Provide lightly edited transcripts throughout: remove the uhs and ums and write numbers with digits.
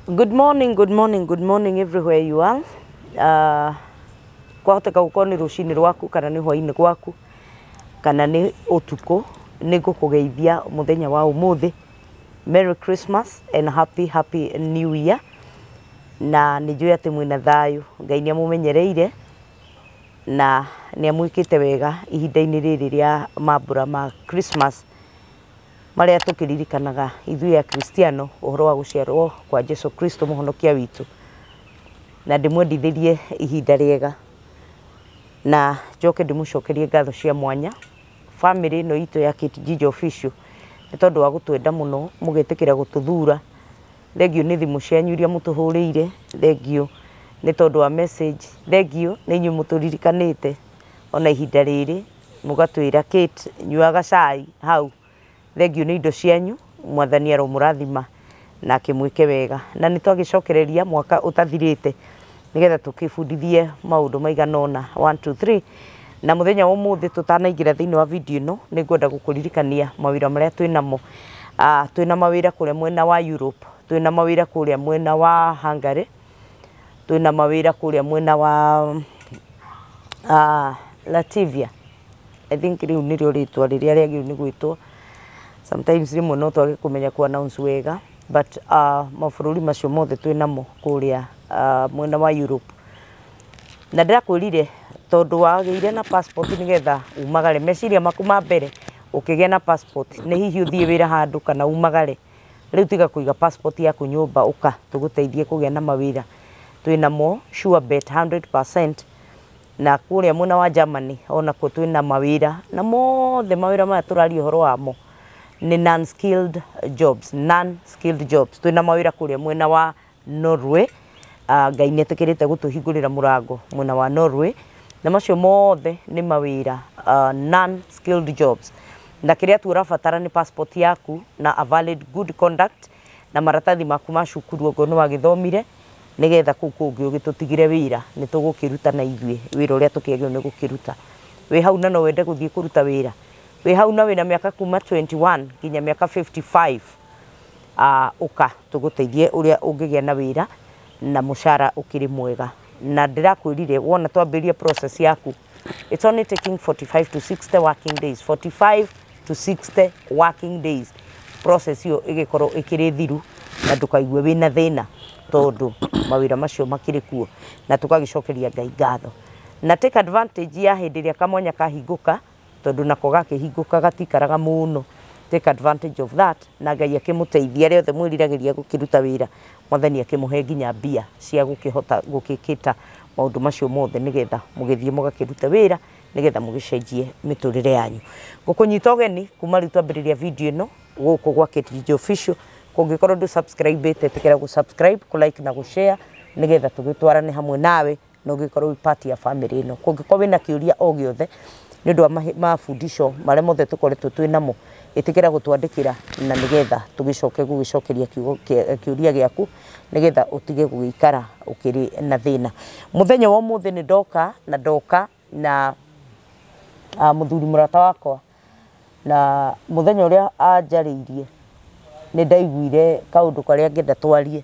Good morning, good morning, good morning everywhere you are. Kwahoteka gũkorwo nĩ rũcinĩ rwaku kana nĩ hwainĩ gwaku kana nĩ ũtukũ, nĩ ngũkũgeithia mũthenya wa ũmũthĩ. Merry Christmas and happy happy new year. Na nĩ njũĩ atĩ mwĩna thayũ, Ngai nĩ amũmenyereire na nĩ amwĩkĩte wega ihinda-inĩ rĩrĩ rĩa mambura ma Christmas marĩa tũkĩririkanaga ithuĩ Akristiano ũhoro wa gũciarwo kwa Jesu Kristo mũhonokia witũ, na ndĩmwendithĩrie ihinda rĩega na njoke ndĩmũcokerie ngatho cia mwanya family ĩno itũ ya Kate Njijo Official nĩ tondũ wa gũtwenda mũno mũgetĩkĩra gũtũthura. Thengiũ nĩ thimũ cianyu iria mũtũhũrĩire, thengiũ nĩ tondũ wa message, thengiũ nĩ inyuĩ mũtũririkanĩte ona ihinda rĩrĩ mũgatwĩra Kate nyuaga cai hau. Thengiũ nĩ indo cianyu, mwathani aromũrathima na akĩmwĩke wega. Na nĩ twagĩcokereria mwaka ũtathirĩte nĩgetha tũkĩbundithie maũndũ maigana ũna 1 2 3. Na mũthenya wa ũmũthĩ tũtanaingĩra thĩinĩ wa video ĩno nĩ ngwenda gũkũririkania mawĩra marĩa twĩnamo. Twĩna mawĩra kũrĩa mwena wa Europe, twĩna mawĩra kũrĩa mwena wa Hungary, twĩna mawĩra kũrĩa mwena wa Latvia. I think rĩu nĩrĩo rĩtwa rĩrĩa rĩagĩrĩirwo nĩ gwĩtwo. Sometimes rĩmwe no twage kũmenya ku announce wega, but mabũrũri macio mothe twĩnamo kũrĩa mwena wa Europe. Na ndĩrakwĩrire tondũ wagĩire na passport nĩgetha umagare, meciria maku ma mbere ũkĩgĩa na passport nĩ hihi ũthiĩ wĩra handũ kana umagare. Rĩu tiga kũiga passport yaku nyũmba, ũka tũgũteithie kũgĩa na mawĩra twĩnamo sure bet 100%. Na kũrĩa mwena wa Germany onakuo twĩna mawĩra, na mothe mawĩra maya tũraria ũhoro wamo nĩ non-skilled jobs, non-skilled jobs. Twĩna mawĩra kũrĩa mwena wa Norway. Ngai nĩ etĩkĩrĩte gũtũhingũrĩra mũrango mwena wa Norway, na macio mothe nĩ mawĩra non-skilled jobs. Na kĩrĩa tu ũrabatara nĩ passport yaku na a valid good conduct na maratathi maku ma cukuru okorwo nĩ wagĩthomire, nĩgetha kũu kũngĩ ũgĩtũtigire wĩra nĩ tũgũkĩruta na ithuĩ wĩra ũrĩa tũkĩagĩrĩirwo nĩ gũkĩruta. Wĩ hau na no wende gũthiĩ kũruta wĩra, wĩ hau na wĩna mĩaka kuma 21 nginya mĩaka 55, ũka tũgũteithie ũrĩa ũngĩgĩa na wĩra na mũcara ũkĩrĩ mwega. Na ndĩrakwĩrire wona twambĩrĩria process yaku, it's only taking 45 to 60 working days, 45 to 60 working days process ĩyo ĩgĩkorwo ĩkĩrĩ thiru na ndũkaigue wĩna thĩna tondũ mawĩra macio makĩrĩ kuo, na tũgagĩcokeria Ngai ngatho. Na take advantage ya hĩndĩ ĩrĩa kamwanya kahingũka, tondũ nako gakĩhingũka gatikaraga mũno. Take advantage of that, na Ngai akĩmũteithia arĩa othe mwĩriragĩria gũkĩruta wĩra, mwathani akĩmũhe nginya mbia cia gũkĩhota gũkĩkĩta maũndũ macio mothe nĩgetha mũgĩthiĩ mũgakĩrute wĩra nĩgetha mũgĩcenjie mĩtũrĩre yanyu. Ngũkũnyita ũgeni kuma rĩu twambĩrĩria video ĩno gũkũ gwa Kate Njijo Official. Kũngĩkorwo ndũ subscribe ĩte, ĩtĩkĩra gũ subscribe, kũ like na gũ share nĩgetha tũgĩtwarane hamwe nawe na ũgĩkorwo wĩ part ya family ĩno. Kũngĩkorwo wĩna kĩũria o gĩothe nĩ ũndũ wa mabundisho marĩa mothe tũkoretwo twĩ namo, ĩtĩkĩra gũtwandĩkĩra na nĩgetha tũgĩcoke gũgĩcokeria kĩũria gĩaku nĩgetha ũtige gũgĩikara ũkĩrĩ na thĩna. Mũthenya wa ũmũthĩ nĩ ndoka na ndoka na mũthuri mũrata wakwa, na mũthenya ũrĩa anjarĩirie nĩ ndaiguire kaũndũ karĩa ngenda twarie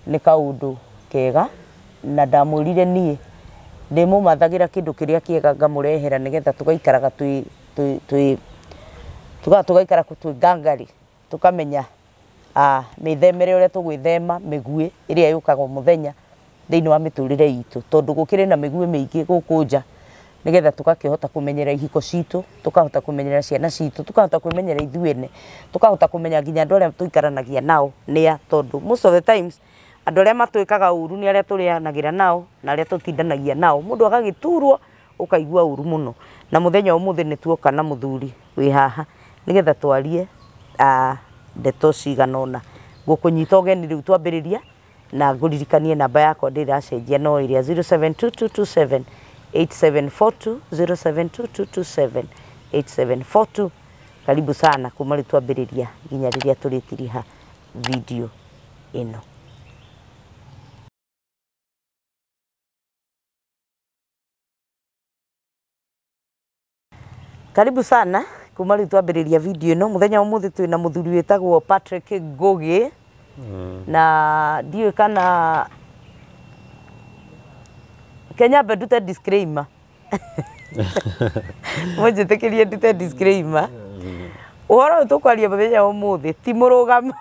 nĩ kaũndũ kega, na ndamwĩrire niĩ ndĩmũmathagĩra kĩndũ kĩrĩa kĩega ngamũrehera nĩgetha tũgaikaraga tũgaikara twĩ ngangari, tũkamenya mĩthemere ũrĩa tũgwĩthema mĩguĩ ĩrĩa yũkaga o mũthenya thĩinĩ wa mĩtũrĩre itũ, tondũ gũkĩrĩ na mĩguĩ mĩingĩ gũkũ nja, nĩgetha tũgakĩhota kũmenyera ihiko citũ, tũkahota kũmenyera ciana citũ, tũkahota kwĩmenyera ithuĩ ene, tũkahota kũmenya nginya andũ arĩa tũikaranagia nao nĩa, tondũ most of the times andũ arĩa matwĩkaga ũru nĩ arĩa tũrĩanagĩra nao na arĩa tũtindanagia nao, mũndũ agagĩturwo ũkaigua ũru mũno. Na mũthenya wa ũmũthĩ nĩ tuoka na mũthuri wĩ haha nĩgetha twarie ndeto cigana ũna. Ngũkũnyita ũgeni rĩu twambĩrĩria, na ngũririkanie namba yakwa ndĩracenjia no ĩrĩa 072227 8742, 072227 8742. Karibu sana kuma rĩu twambĩrĩria nginya rĩrĩa tũrĩtiriha video ĩno. Karibu sana kuma rĩu twambĩrĩria video ĩno. Mũthenya wa ũmũthĩ twĩna mũthuri wĩtagwo Patrick Ngugi. Na ndiũĩ kana Kenya mbe ndute disclaimer. Mũnjĩtĩkĩrie ndute disclaimer. Ũhoro ũyũ tũkwaria mũthenya wa ũmũthĩ ti mũrũgamo.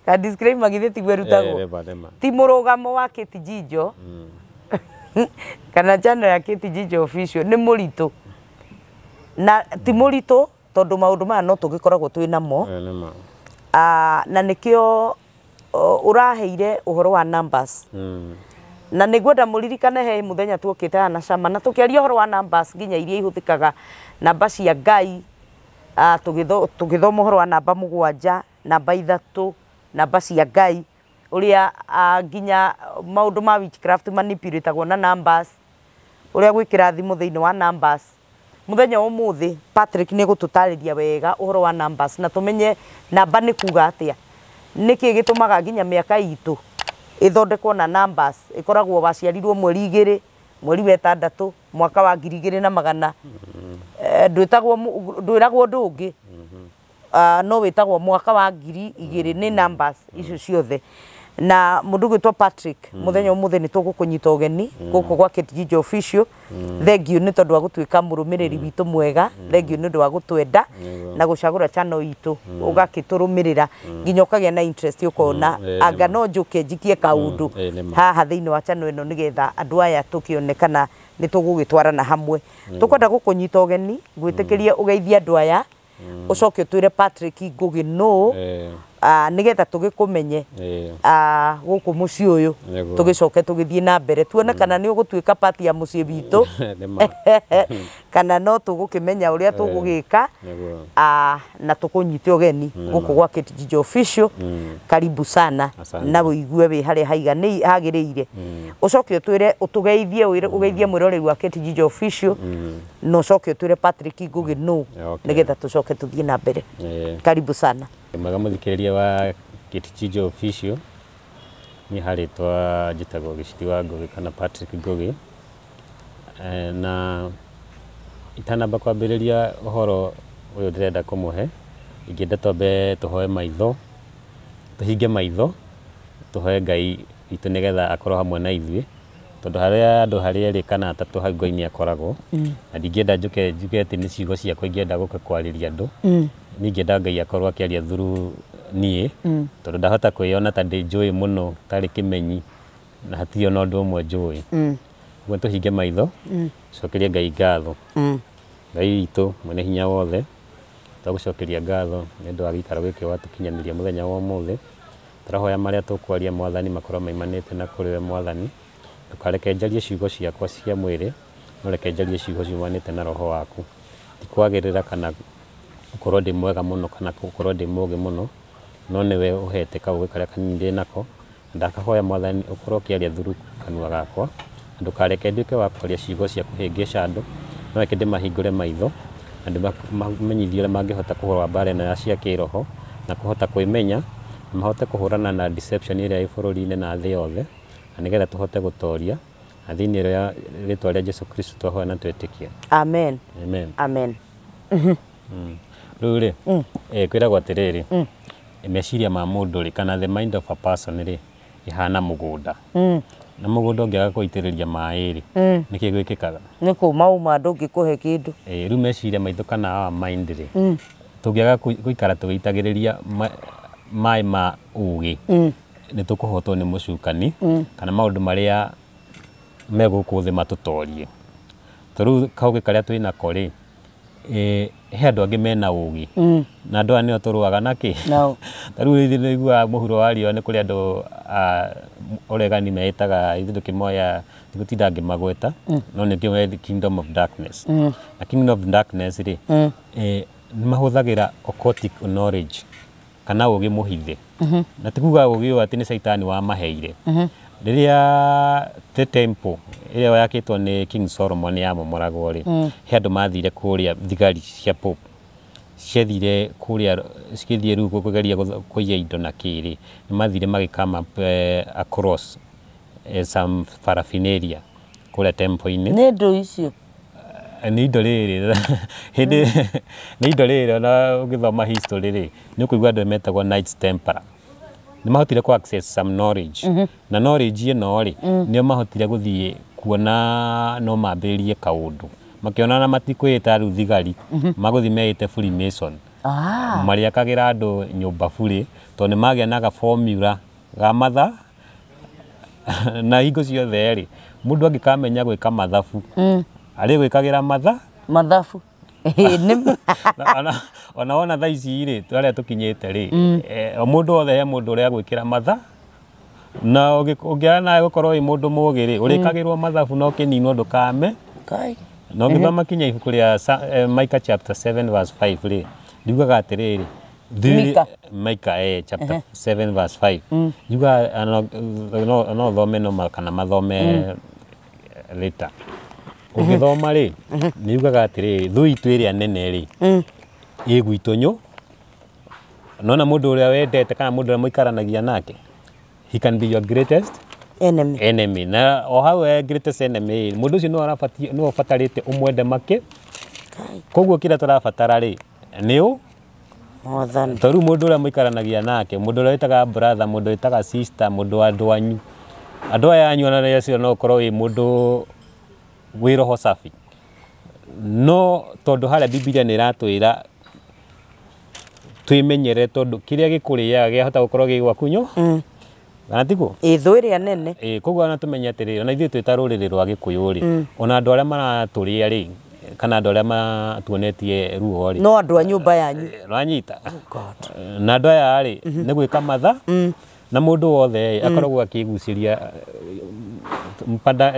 Ka disclaimer githĩ tiguo ĩrutagwo. Ti mũrũgamo wa Kate Jijo kana channel ya Kate Jijo Official nĩ mũritũ. Na ti mũritũ tondũ maũndũ maya no tũgĩkoragwo twĩ namo. Na nĩkĩo ũraheire ũhoro wa numbers. Na nĩngwenda mũririkane he mũthenya tuokĩte na cama na tũkĩaria ũhoro wa numbers nginya iria ihũthĩkaga namba cia Ngai, tũgĩthoma ũhoro wa namba 7, namba 3, namba cia Ngai, ũrĩa nginya maũndũ ma witchcraft manipulatagwo na numbers, ũrĩa gwĩkĩra thimũ thĩinĩ wa numbers. Mũthenya wa ũmũthĩ Patrick nĩ egũtũtarĩria wega ũhoro wa numbers na tũmenye namba nĩ kuga atĩa, nĩkĩ gĩtũmaga nginya mĩaka itũ ĩthondekwo na numbers, ĩkoragwo waciarirwo mweri 2, mweri wa 6, mwaka wa 2100, ndwĩtagwo ndwĩragwo ũndũ ũngĩ, no wĩtagwo mwaka wa 2000 nĩ numbers icio ciothe. Na mũndũ gwĩtwo Patrick, mũthenya ũmũthĩ nĩ tũgũkũnyita ũgeni gũkũ gwa Kate Jijo Official. Thank you nĩ tondũ wa gũtuĩka mũrũmĩrĩri witũ mwega, thank you nĩ ũndũ wa gũtwenda na gũcagũra channel itũ, ũgakĩtũrũmĩrĩra nginya ũkagĩa na interest, ũkona anga no njũke njikie kaũndũ haha thĩinĩ wa channel ĩno nĩgetha andũ aya tũkĩonekana nĩ tũgũgĩtwarana hamwe. Tũkwenda gũkũnyita ũgeni, ngwĩtĩkĩrie ũgeithie andũ aya, ũcoke ũtwĩre Patrick Ngũgĩ nũ, nĩgetha tũgĩkũmenye gũkũ mũciĩ ũyũ, tũgĩcoke tũgĩthiĩ na mbere tuone kana nĩ ũgũtuĩka part ya mũciĩ witũ kana no tũgũkĩmenya ũrĩa tũgũgĩka, na tũkũnyite ũgeni gũkũ gwa Kate Jijo Official. Karibu sana na ũigue wĩ harĩa hagĩrĩire. Ũcoke ũtwĩre, ũtũgeithie, ũgeithie mwĩroreri wa Kate Jijo Official, na ũcoke ũtwĩre Patrick Ngũgĩ nũ, nĩgetha tũcoke tũthiĩ na mbere. Karibu sana. Mwega mũthikĩrĩria wa Kate Jijo Official, niĩ harĩtwa njĩtagwo Gĩciri wa Ngũgĩ kana Patrick Ngũgĩ. Na itanamba kwambĩrĩria ũhoro ũyũ ndĩrenda kũmũhe, ingĩenda twambe tũhoe maitho, tũhinge maitho, tũhoe Ngai witũ nĩgetha akorwo hamwe na ithuĩ, tondũ harĩa andũ harĩ erĩ kana atatũ hau Ngai nĩ akoragwo. Na ndingĩenda njũke njuge atĩ nĩ ciugo ciakwa ingĩenda gũka kwarĩria andũ, niĩ ingĩenda Ngai akorwo akĩaria through niĩ, tondũ ndahota kwĩyona ta ndĩ njũĩ mũno tarĩ kĩmenyi na hatirĩ ona ũndũ ũmwe njũĩ. Ũguo tũhinge maitho, cokerie Ngai ngatho. Ngai witũ mwene hinya wothe, twagũcokeria ngatho nĩ ũndũ wa gĩikaro gĩkĩ watũkinyanĩria mũthenya wa ũmũthĩ. Tũrahoya marĩa tũkwaria Mwathani makorwo maimanĩte na kũrĩ we Mwathani. Ndũkareke njarie ciugo ciakwa cia mwĩrĩ, no reke njarie ciugo ciumanĩte na roho waku. Ti kwagĩrĩra kana gũkorwo ndĩ mwega mũno kana gũkorwo ndĩ mũũgĩ mũno, no nĩwe ũhete kaũgĩ karĩa kanini ndĩ nako. Ndakahoya Mwathani ũkorwo ũkĩaria through kanua gakwa, ndũkareke nduĩke wa kwaria ciugo cia kũhĩngĩca andũ, no reke ndĩmahingũre maitho na ndĩmamenyithie ũrĩa mangĩhota kũrũa mbara ĩno ya cia kĩroho na kũhota kwĩmenya, na mahote kũhũrana na deception ĩrĩa ĩ bũrũri-inĩ na thĩ yothe, na nĩgetha tũhote gũtoria. Na thĩinĩ rĩa rĩtwa rĩa Jesũ Kristo twahoya na twetĩkia. Amen. Amen. Amen. Rĩu rĩ, kwĩragwo atĩrĩrĩ, meciria ma mũndũ rĩ, kana the mind of a person rĩ, ĩhana mũgũnda. Na mũgũnda ũngĩaga kũitĩrĩria maĩ rĩ, nĩkĩ gwĩkĩkaga? Nĩ kũma uma ndũngĩkũhe kĩndũ. Rĩu meciria maitũ kana our mind rĩ, tũngĩaga gũikara tũgĩitagĩrĩria maĩ ma ũgĩ, nĩ tũkũhotwo nĩ mũcukani, kana maũndũ marĩa me gũkũ thĩ matũtorie. Tondũ rĩu kaũgĩ karĩa twĩ nako rĩ, he andũ angĩ mena ũgĩ, na andũ aya nĩo tũrũaga na kĩ? Ta rĩu ithuĩ nĩ ũiguaga mũhuro wa riũa nĩ kũrĩ andũ a ũregani meĩtaga, ithuĩ ndũkĩmoya ndigũtinda ngĩmagweta, no nĩkĩo Kingdom of Darkness. Na Kingdom of Darkness rĩ, nĩ mahũthagĩra occultic knowledge kana ũgĩ mũhithe. Na ti kuga ũgĩ ũyũ atĩ nĩ caitani wamaheire. Rĩrĩa the temple ĩrĩa yakĩtwo nĩ King Solomon yamomoragwo rĩ, he andũ mathire kũrĩa thigari cia Pope ciathire kũrĩa cigĩthiĩ rĩu kũgeria kũiya indo na kĩrĩ, nĩ mathire magĩkama across some paraphernalia kũrĩa temple-inĩ. Nĩ indo icio? Nĩ indo rĩrĩ, hĩndĩ nĩ indo rĩrĩ, ona ũgĩthoma history rĩ, nĩ ũkũigua andũ metagwo Knights Templar. Nĩ mahotire ku access some knowledge, na knowledge ĩno rĩ, nĩo mahotire gũthiĩ kuona no mambĩrĩrie kaũndũ, makĩona na matikwĩĩta rĩu thigari, magũthiĩ meĩte Freemason. Marĩakagĩra andũ nyũmba burĩ, tondũ nĩ magĩa na ga formula ga matha, na hingo ciothe rĩ, mũndũ angĩkamenya gwĩka mathabu, arĩ gwĩkagĩra matha Mathabu. Ona wona thaa ici rĩ, arĩa tũkinyĩte rĩ, o mũndũ wothe he mũndũ ũrĩa gwĩkĩra matha, na ũngĩara nawe gũkorwo wĩ mũndũ mũgĩ rĩ, ũrĩkagĩrwo mathabu na ũkĩninwo ndũkame. Kai. Na ũngĩthoma kinya ibuku rĩa Micah chapter 7 verse 5 rĩ, riugaga atĩrĩrĩ, Mika. Micah chapter 7 verse 5 yugaga, no thome no kana mathome later. Ũngĩthoma rĩ, nĩ yugaga atĩrĩrĩ, thũ itũ ĩrĩa nene rĩ, ĩ gwitũ nyũ nona mũndũ ũrĩa wendete kana mũndũ ũrĩa mũikaranagia nake, he can be your greatest enemy. Enemy. Na o hau greatest enemy, mũndũ ũcio nĩwe arabatie, nĩwe ũbatarĩte ũmwende makĩ. Koguo kĩrĩa tũrabatara rĩ, nĩ ũ Mwathani. To rĩu mũndũ ũrĩa mũikaranagia nake, mũndũ ũrĩa wĩtaga brother, mũndũ wĩtaga sister, mũndũ wa andũ anyu, andũ aya anyu, ona acio no ũkorwo wĩ mũndũ wĩ roho safi, no tondũ harĩa Bibilia nĩ ĩratwĩra twĩmenyere, tondũ kĩrĩa gĩkũrĩaga gĩahota gũkorwo gĩ gwaku nyo, kana tiguo? Ĩ, thũ ĩrĩa nene. Ĩ, koguo ona tũmenye atĩrĩrĩ, ona ithuĩ twĩ ta rũrĩrĩ rwa Gĩkũyũ rĩ, ona andũ arĩa maratũrĩa rĩ, kana andũ arĩa matuonetie ruo rĩ, no andũ a nyũmba yanyu. Rwanyita. God. Na andũ aya rĩ, nĩ gwĩka matha, na mũndũ wothe akoragwo akĩgucĩria mpanda.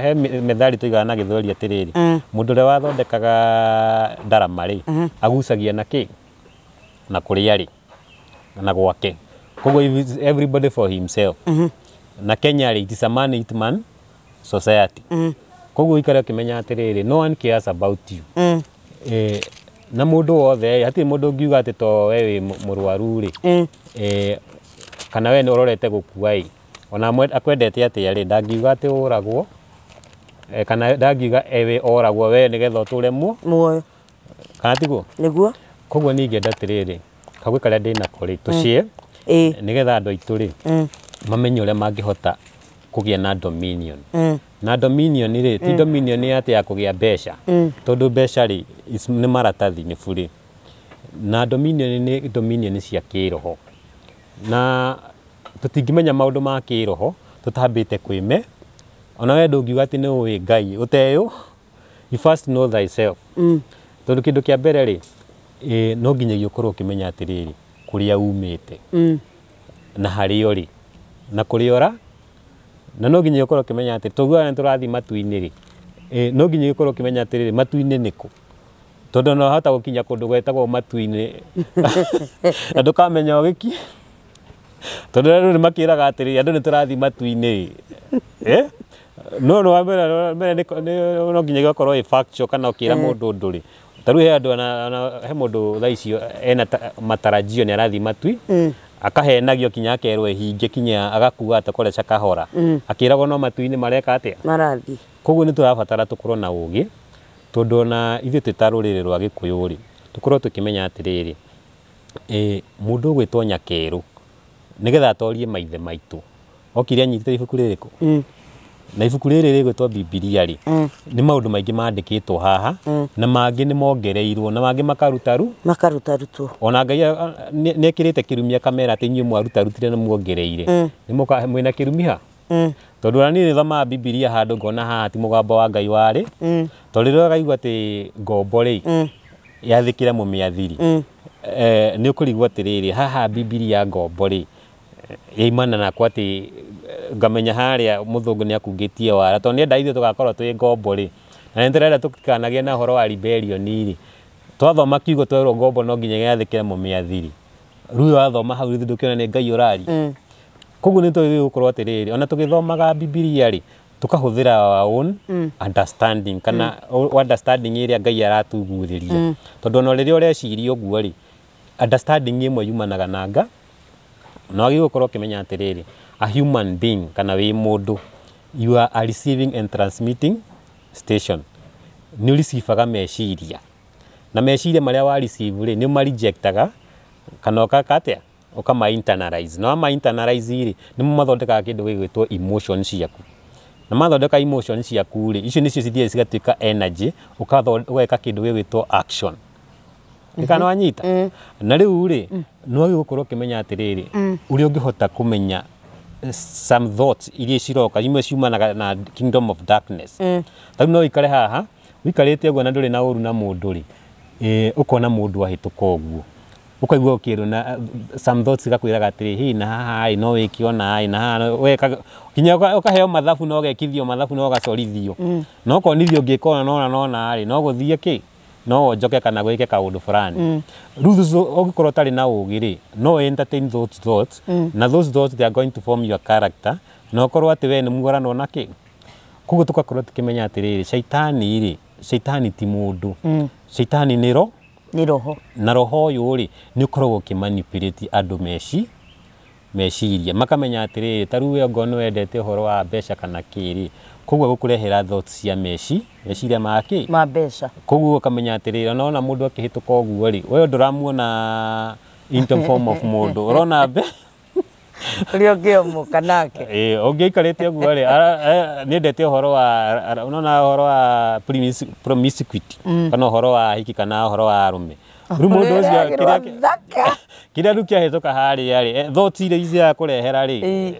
He methali tuigaga na Gĩthweri atĩrĩrĩ, mũndũ ũrĩa wathondekaga ndarama rĩ, agucagia na kĩ na kũrĩa rĩ na gwake. Koguo everybody for himself. Na Kenya rĩ, it is a man eat man society. Koguo ikare ũkĩmenya atĩrĩrĩ, no one cares about you. Na mũndũ wothe, hatirĩ mũndũ ũngiuga atĩ to we wĩ mũrwaru rĩ, kana we nĩ ũrorete gũkua ĩ, ona akwendete atĩa rĩ, ndangiuga atĩ ũragwo, kana ndangiuga ewe oragwo we nĩgetha ũtũre muo muoyo. Kana tiguo? Nĩguo. Koguo niĩ ingĩenda atĩrĩrĩ, kagwĩ karĩa ndĩnako rĩ, tũcie nĩgetha andũ aitũ rĩ, mamenye ũrĩa mangĩhota kũgĩa na dominion. Na dominion rĩ, ti dominion atĩ ya kũgĩa mbeca, tondũ mbeca rĩ, nĩ maratathi, nĩ burĩ. Na dominion nĩ dominion cia kĩroho, na tũtingĩmenya maũndũ ma kĩroho tũtambĩte kwĩme. Ona we ndũngiuga atĩ nĩ ũĩ Ngai ũteyũ. You first know thyself, tondũ kĩndũ kĩa mbere rĩ, no nginyagia ũkorwo ũkĩmenya atĩrĩrĩ, kũrĩa umĩte na harĩa ũrĩ na kũrĩa ũra, na no nginya ũkorwo ũkĩmenya atĩ tũguaga nĩ tũrathiĩ matu-inĩ rĩ, no nginya ũkorwo ũkĩmenya atĩrĩrĩ, matu-inĩ nĩkũ, tondũ no hota gũkinya kũndũ gwetagwo matu-inĩ na ndũkamenya ũgĩki, tondũ andũ nĩ makĩraga atĩrĩrĩ, andũ nĩ tũrathiĩ matu-inĩ, no nĩ wa mbere no nginya gĩkorwo ĩ factual, kana ũkĩra mũndũ ũndũ rĩ, ta rĩu he andũ he mũndũ thaa ici ena matarajio nĩ arathiĩ matui, akahenagio kinya akerwo ĩhinge, kinya agakua atakoreca kahora, akĩragwo no matu-inĩ mareka atĩa? Marathiĩ. Koguo nĩ tũrabatara tũkorwo na ũgĩ, tondũ ona ithuĩ twĩ ta rũrĩrĩ rwa Gĩkũyũ rĩ, tũkorwo tũkĩmenya atĩrĩrĩ, mũndũ ũgwĩtwo Nyakerũ, nĩgetha atorie maithe maitũ, okire anyitĩte ibuku rĩrĩkũ? Na ibuku rĩrĩ rĩgwĩtwo Bibilia rĩ, nĩ maũndũ maingĩ mandĩkĩtwo haha, na mangĩ nĩ mongereirwo, na mangĩ makarutaru Makarutarutwo. Ona Ngai nĩ ekĩrĩte kĩrumi, akamera atĩ inyuĩ mwarutarutire na muongereire, nĩ mũka mwĩna kĩrumi ha, tondũ ona niĩ nĩthomaga Bibilia handũ ngona haha ti mũgambo wa Ngai warĩ, tondũ rĩrĩa ũraigua atĩ ngombo rĩ, yathĩkĩre mũmĩathiri, nĩ ũkũrigwo atĩrĩrĩ, haha Bibilia ngombo rĩ yaimana nakwa atĩ ngamenya harĩa mũthũngũ nĩ akungĩtie wara, tondũ nĩenda ithuĩ tũgakorwo twĩ ngombo rĩ, na nĩ tũrenda tũtikanagĩe na ũhoro wa rebellion rĩ. Twathoma kiugo twerwo ngombo no nginya yathĩkĩre mũmĩathiri, rĩu wathoma hau rĩu ndũkĩona nĩ Ngai ũraria. Koguo nĩ twagĩrĩirwo gũkorwo atĩrĩrĩ, ona tũgĩthomaga Bibilia rĩ, tũkahũthĩra our own understanding, kana understanding ĩrĩa Ngai aratuguũrĩria, tondũ ona rĩrĩa ũreciria ũguo rĩ, understanding ĩmwe yumanaga na Nga. Na wagĩrĩirwo gũkorwo ũkĩmenya atĩrĩrĩ, a human being kana wĩ mũndũ, you are a receiving and transmitting station. Nĩ ũreceivaga meciria, na meciria marĩa wa receive rĩ, nĩ ũmarejectaga kana ũkaka atĩa? Ũkama internalize, na wama internalize rĩ, nĩmo mathondekaga kĩndũ gĩgwĩtwo emotion ciaku, na mathondeka emotion ciaku rĩ, icio nĩcio cithiaga cigatuĩka energy, ũgeka kĩndũ gĩgwĩtwo action. Kana wanyita? Na rĩu rĩ, nĩ wagĩrĩirwo gũkorwo ũkĩmenya atĩrĩrĩ, ũrĩa ũngĩhota kũmenya some thoughts iria ciroka, imwe ciumanaga na kingdom of darkness. Ta rĩu no ũikare haha ũikarĩte ũguo na ndũrĩ na ũru na mũndũ rĩ, ũkona mũndũ ahĩtũka ũguo, ũkaigua ũkĩrwo na some thoughts igakwĩraga atĩrĩ, hi na haha ĩ no wĩke ona ĩ na haha weka, nginya ũkaheo mathabu na ũgekithio mathabu na ũgacorithio na ũkonithio ũngĩka ona nona nona rĩ, no gũthiĩ kĩ no wonjoke kana gwĩke kaũndũ fulani. Rĩu ũngĩkorwo ũtarĩ na ũgĩ rĩ, no entertain those thoughts, na those thoughts, they are going to form your character, na ũkorwo atĩ we nĩ muoranwo na kĩ. Koguo tũgakorwo tũkĩmenya atĩrĩrĩ, caitani rĩ, caitani ti mũndũ, caitani nĩ ro Nĩ roho. Na roho ũyũ rĩ, nĩ ũkoragwo ũkĩmanipulate andũ meciria, makamenya atĩrĩrĩ, ta rĩu we ongorwo nĩ wendete ũhoro wa mbeca kana kĩ rĩ, koguo gũkũrehera thoughts cia meciria ma kĩ? Ma mbeca. Koguo ũkamenya atĩrĩrĩ, ona wona mũndũ akĩhĩtũka ũguo rĩ, we ndũramuona in the form of mũndũ, ũrona mbe Ũrĩa ũngĩomoka nake. Ĩĩ, ũngĩikarĩte ũguo rĩ, nĩendete ũhoro wa unaona ũhoro wa promiscuity kana ũhoro wa hiki kana ũhoro wa arũme. Rĩu mũndũ ũcio kĩrĩa Thaka. Kĩrĩa rĩu kĩahĩtũka harĩa rĩ, thoughts iria irakũrehera rĩ,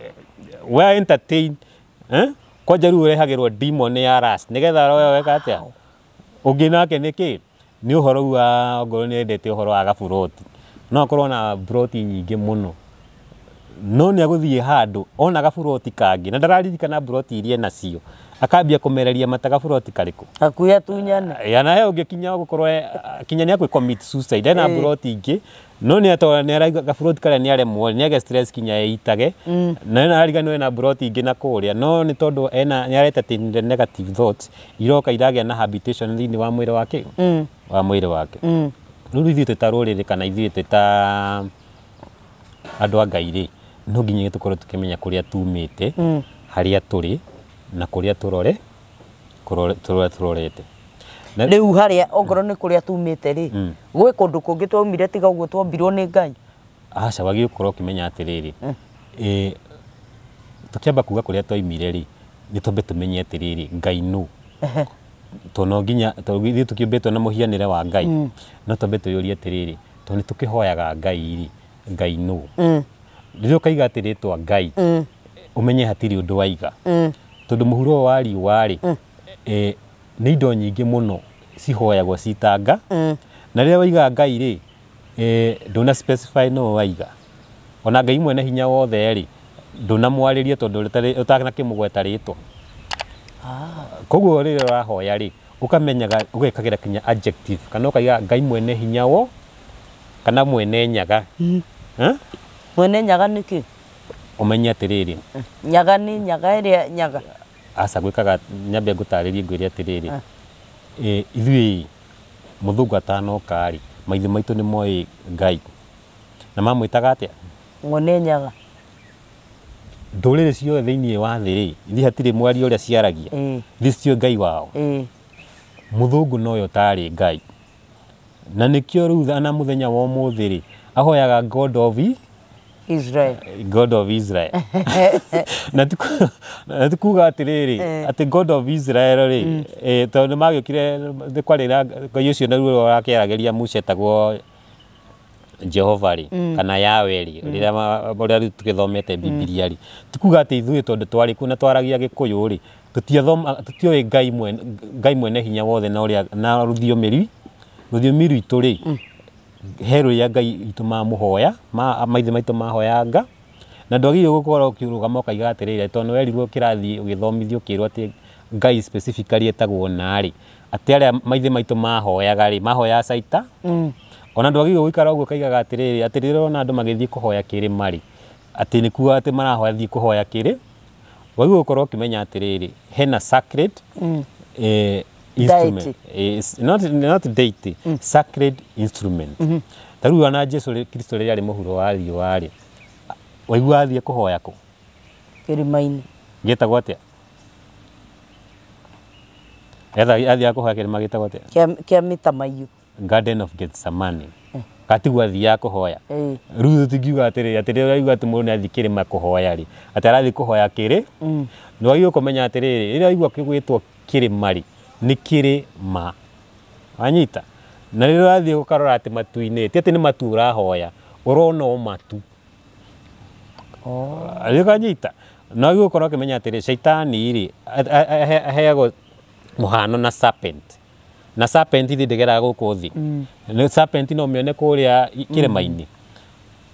we entertain, eh? Kwanja rĩu ũrehagĩrwo demon ya lust nĩgetha roho weka atĩa ũngĩ nake nĩkĩ nĩ ũhoro ũyũ wa ongorwo nĩ endete ũhoro wa gaburoti, no akorwo na buroti nyingĩ mũno, no nĩ agũthiĩ handũ ona gaburoti kangĩ na ndararirikana buroti iria enacio, akambia kũmereria mata gaburoti karĩkũ. Hakuhĩ atunyane. Ya, na he ũngĩ kinya gũkorwo kinya nĩ akũ commit suicide ena buroti ingĩ, no nĩ atora nĩ araigua gaburoti karĩa nĩ aremwo, nĩ age stress kinya eitage, na ena ariganĩrwo ena buroti ingĩ na kũrĩa, no nĩ tondũ ena nĩ areta the negative thoughts iroka iragĩa na habitation thĩinĩ wa mwĩrĩ wake, wa mwĩrĩ wake. Rĩu ithuĩ twĩ ta rũrĩrĩ kana ithuĩ twĩ ta andũ a Ngai rĩ, no nginya tũkorwo tũkĩmenya kũrĩa tumĩte, harĩa tũrĩ na kũrĩa tũrore kũrore tũrorete. Rĩu harĩa ongorwo nĩ kũrĩa tumĩte rĩ, gwĩ kũndũ kũngĩ twaumire tiga ũguo twombirwo nĩ Ngai? Aca, wagĩrĩirwo gũkorwo ũkĩmenya atĩrĩrĩ, tũkĩamba kuga kũrĩa twaimire rĩ, nĩ twambe tũmenye atĩrĩrĩ, Ngai nũ? Tondũ no nginya, tondũ ithuĩ tũkĩũmbĩtwo na mũhianĩre wa Ngai, no twambe twĩyũrie atĩrĩrĩ, tondũ nĩ tũkĩhoyaga Ngai rĩ, Ngai nũ? Rĩrĩa ũkaiga atĩ rĩtwa Ngai, ũmenye hatirĩ ũndũ waiga, tondũ mũhuro ũyũ wa riũa rĩ, nĩ indo nyingĩ mũno cihoyagwo citanga, na rĩrĩa waiga Ngai rĩ, ndũna specify nũ waiga. Ona Ngai mwene hinya wothe rĩ, ndũnamwarĩria tondũ ũtanakĩmũgweta rĩtwa. Koguo rĩrĩa ũrahoya rĩ, ũkamenyaga ũgekagĩra kinya adjective kana ũkaiga Ngai mwene hinya wo kana mwene nyaga. Eh? Mwene nyaga nĩkĩ? Ũmenye atĩrĩrĩ, Nyaga nĩ nyaga ĩrĩa nyaga? Aca, gwĩkaga nyambe ngũtarĩrie, ngwĩre atĩrĩrĩ, ithuĩ mũthũngũ atanoka rĩ, maithe maitũ nĩ moĩ Ngai na mamwĩtaga atĩa? Mwene nyaga. Ndũrĩrĩ ciothe thĩinĩ wa thĩ rĩ, ithuĩ hatirĩ mwario ũrĩa ciaragia, ithuĩ cio Ngai wao. Mũthũngũ noyo ũtarĩ Ngai, na nĩkĩo rĩu na mũthenya wa ũmũthĩ rĩ, ahoyaga God of Israel. God of Israel, na ti kuga atĩrĩrĩ atĩ God of Israel rĩ, tondũ nĩ magĩũkire nĩ kwarĩ na Ngai ũcio naruo ũrakĩaragĩria Musa etagwo Jehova rĩ, kana Yahweh rĩ, rĩrĩa ũrĩa rĩu tũgĩthomete Bibilia rĩ, ti kuga atĩ ithuĩ tondũ twarĩ kuo na twaragia Gĩkũyũ rĩ, tũtiathoma tũtioĩ Ngai mwene, Ngai mwene hinya wothe, na ũrĩa na rũthiomi rwitũ rĩ, he rũrĩa Ngai itũ mamũhoya ma maithe maitũ mahoyanga, na ndwagĩrĩirwo gũkorwo ũkĩrũgama ũkaiga atĩrĩrĩ, tondũ nĩwerirwo kĩrathi ũgĩthomithio ũkĩrwo atĩ Ngai specifically etagwo narĩ, atĩ arĩa maithe maitũ mahoyaga rĩ, mahoyaga caita. Ona ndwagĩrĩirwo gũikara ũguo ũkaigaga atĩrĩrĩ, atĩ rĩrĩa ũrona andũ magĩthiĩ kũhoya kĩrĩma rĩ, atĩ nĩ kuga atĩ marahoya thiĩ kũhoya kĩrĩ. Wagĩrĩirwo gũkorwo ũkĩmenya atĩrĩrĩ, hena sacred instrument. Not deity, sacred instrument. Ta rĩu ona Jesu Kristo rĩrĩa arĩ mũhuro wa riũa rĩ, waigua athiĩ kũhoya kũ? Kĩrĩma-inĩ. Gĩtagwo atĩa? Etha athiaga kũhoya kĩrĩma gĩtagwo atĩa? Kĩa mĩtamaiyũ. Garden of Gethsemane. Katigwo athiaga kũhoya. Rĩu tũtingiuga atĩrĩrĩ atĩ rĩrĩa ũraigua atĩ mũndũ nĩ athiĩ kĩrĩma kũhoya rĩ, atĩ arathiĩ kũhoya kĩrĩ, nĩ wagĩrĩirwo kũmenya atĩrĩrĩ, rĩrĩa waigua gĩgwĩtwo kĩrĩma rĩ, nĩ kĩrĩma. Wanyita? Na rĩrĩa ũrathiĩ ũkarora atĩ matu-inĩ, ti atĩ nĩ matu ũrahoya, ũrona o matu. Ũkanyita? Na wagĩrĩirwo gũkorwo ũkĩmenya atĩrĩ, caitani rĩ, aheagwo mũhano na serpent. Na serpent ithe ndĩgeraga gũkũ thĩ. Nĩ serpent no ũmĩone kũrĩa kĩrĩma-inĩ.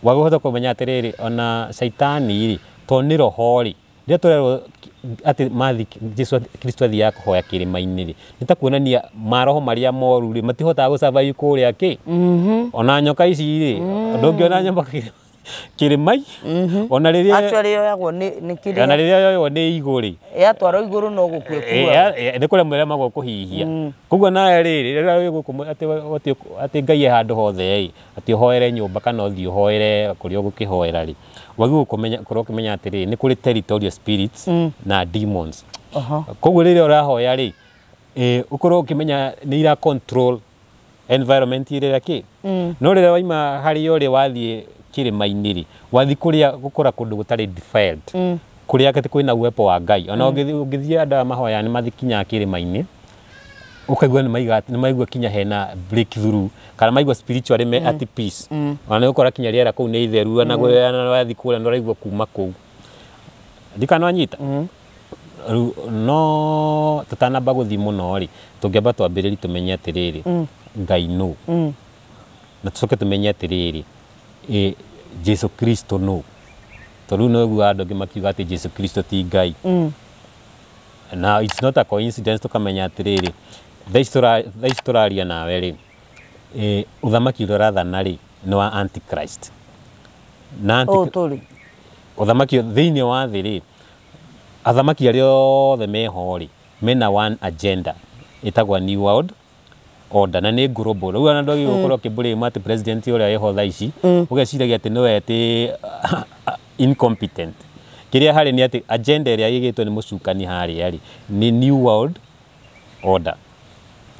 Wagĩrĩirwo kũmenya atĩrĩrĩ, ona caitani rĩ, tondũ nĩ roho rĩ, rĩrĩa tũrerwo atĩ mathi Jesu Kristo athiaga kũhoya kĩrĩma-inĩ rĩ, nĩ ta kuonania maroho marĩa moru rĩ, matihotaga gũ survive kũrĩa kĩ. Ona nyoka ici rĩ, ndũngĩona nyoka kĩrĩma ona rĩrĩa Actually yoyagwo nĩ kĩrĩa ona rĩrĩa yoywo nĩ igũ rĩ, yatwarwo igũrũ no gũkua ĩkuaga. Nĩ kũremwo ĩremagwo kũhihia. Koguo nawe rĩrĩ, rĩrĩa wĩ gũkũ atĩ Ngai e handũ hothe ĩ, atĩ ũhoere nyũmba kana ũthiĩ ũhoere kũrĩa ũgũkĩhoera rĩ, wagĩrĩirwo gũkorwo ũkĩmenya atĩrĩrĩ, nĩ kũrĩ territorial spirits na demons. Koguo rĩrĩa ũrahoya rĩ, ũkorwo ũkĩmenya nĩ ira control environment ĩrĩa kĩ. No rĩrĩa waima harĩa ũrĩ wathiĩ kĩrĩma-inĩ rĩ, wathiĩ kũrĩa gũkora kũndũ gũtarĩ defiled, kũrĩa atĩ kwĩna uwepo wa Ngai. Ona ũngĩthiĩ andũ aya mahoya nĩ mathikinyaga kĩrĩma-inĩ, ũkaigua nĩ maigua kinya hena breakthrough kana maigua spiritually me at peace. Ona nĩ ũgũkora kinya rĩera kũu nĩ itheru, ona wathiĩ kũrĩa nĩ ũraigua kuma kũu. Ndikana wanyita? Rĩu no tũtanamba gũthiĩ mũno rĩ, tũngĩamba twambĩrĩrie tũmenye atĩrĩrĩ, Ngai nũ? Na tũcoke tũmenye atĩrĩrĩ, Jesu Kristo nũ? Tondũ rĩu no ũiguaga andũ angĩ makiuga atĩ Jesu Kristo ti Ngai. Na it's not a coincidence tũkamenya atĩrĩrĩ, thaa ici tũraria nawe rĩ, ũthamaki ũrĩa ũrathana rĩ, nĩ wa Antichrist. Na Ũũ tũrĩ. Ũthamaki thĩinĩ wa thĩ rĩ, athamaki arĩa othe meho rĩ, mena one agenda ĩtagwo New World Order na nĩ global. Rĩu ona ndwagĩrĩirwo gũkorwo ũkĩblame atĩ president ũrĩa wĩho thaa ici, ũgeciragia atĩ nĩwe atĩ incompetent. Kĩrĩa harĩ nĩ atĩ agenda ĩrĩa ĩigĩtwo nĩ mũcukani harĩa rĩ, nĩ New World Order.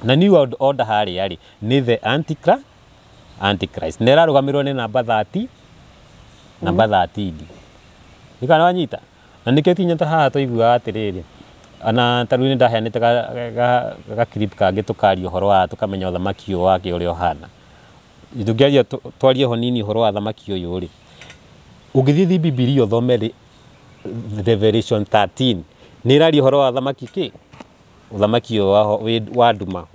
Na New World Order harĩa rĩ, nĩ the Antichrist. Na ĩrarũgamĩrĩrwo nĩ namba 30, namba 13. Nĩkana wanyita? Na nĩkĩo kinya ta haha tũiguaga atĩrĩrĩ, ona ta rĩu nĩ ndaheanĩte ga clip kangĩ tũkaria ũhoro wa tũkamenya ũthamaki ũyũ wake ũrĩa ũhana. Tũngĩaria twarie ho nini ũhoro wa thamaki ũyũ rĩ, ũngĩthiĩ thi Bibilia ũthome rĩ, Revelation 13 nĩ ĩraria ũhoro wa thamaki kĩ? Ũthamaki ũyũ wa nduma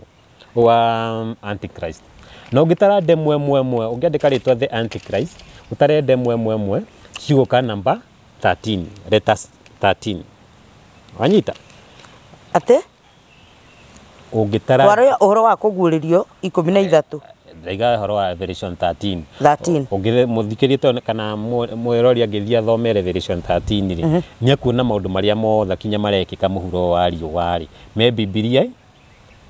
wa Antichrist. Na ũngĩtara ndemwa ĩmwe ĩmwe, ũngĩandĩka rĩtwa the Antichrist, ũtare ndemwa ĩmwe ĩmwe, cigũka namba 13, letters 13. Wanyita? Atĩ? Ũngĩtara Twaria ũhoro wa kũguũrĩrio 13. Ndaiga ũhoro wa Revelation 13. 13. Ũngĩthiĩ mũthikĩrie to kana mwĩrori angĩthiĩ athome Revelation 13 rĩ, nĩ ekuona maũndũ marĩa mothe kinya marekĩka mũhuro wa riũa rĩ, me Bibilia,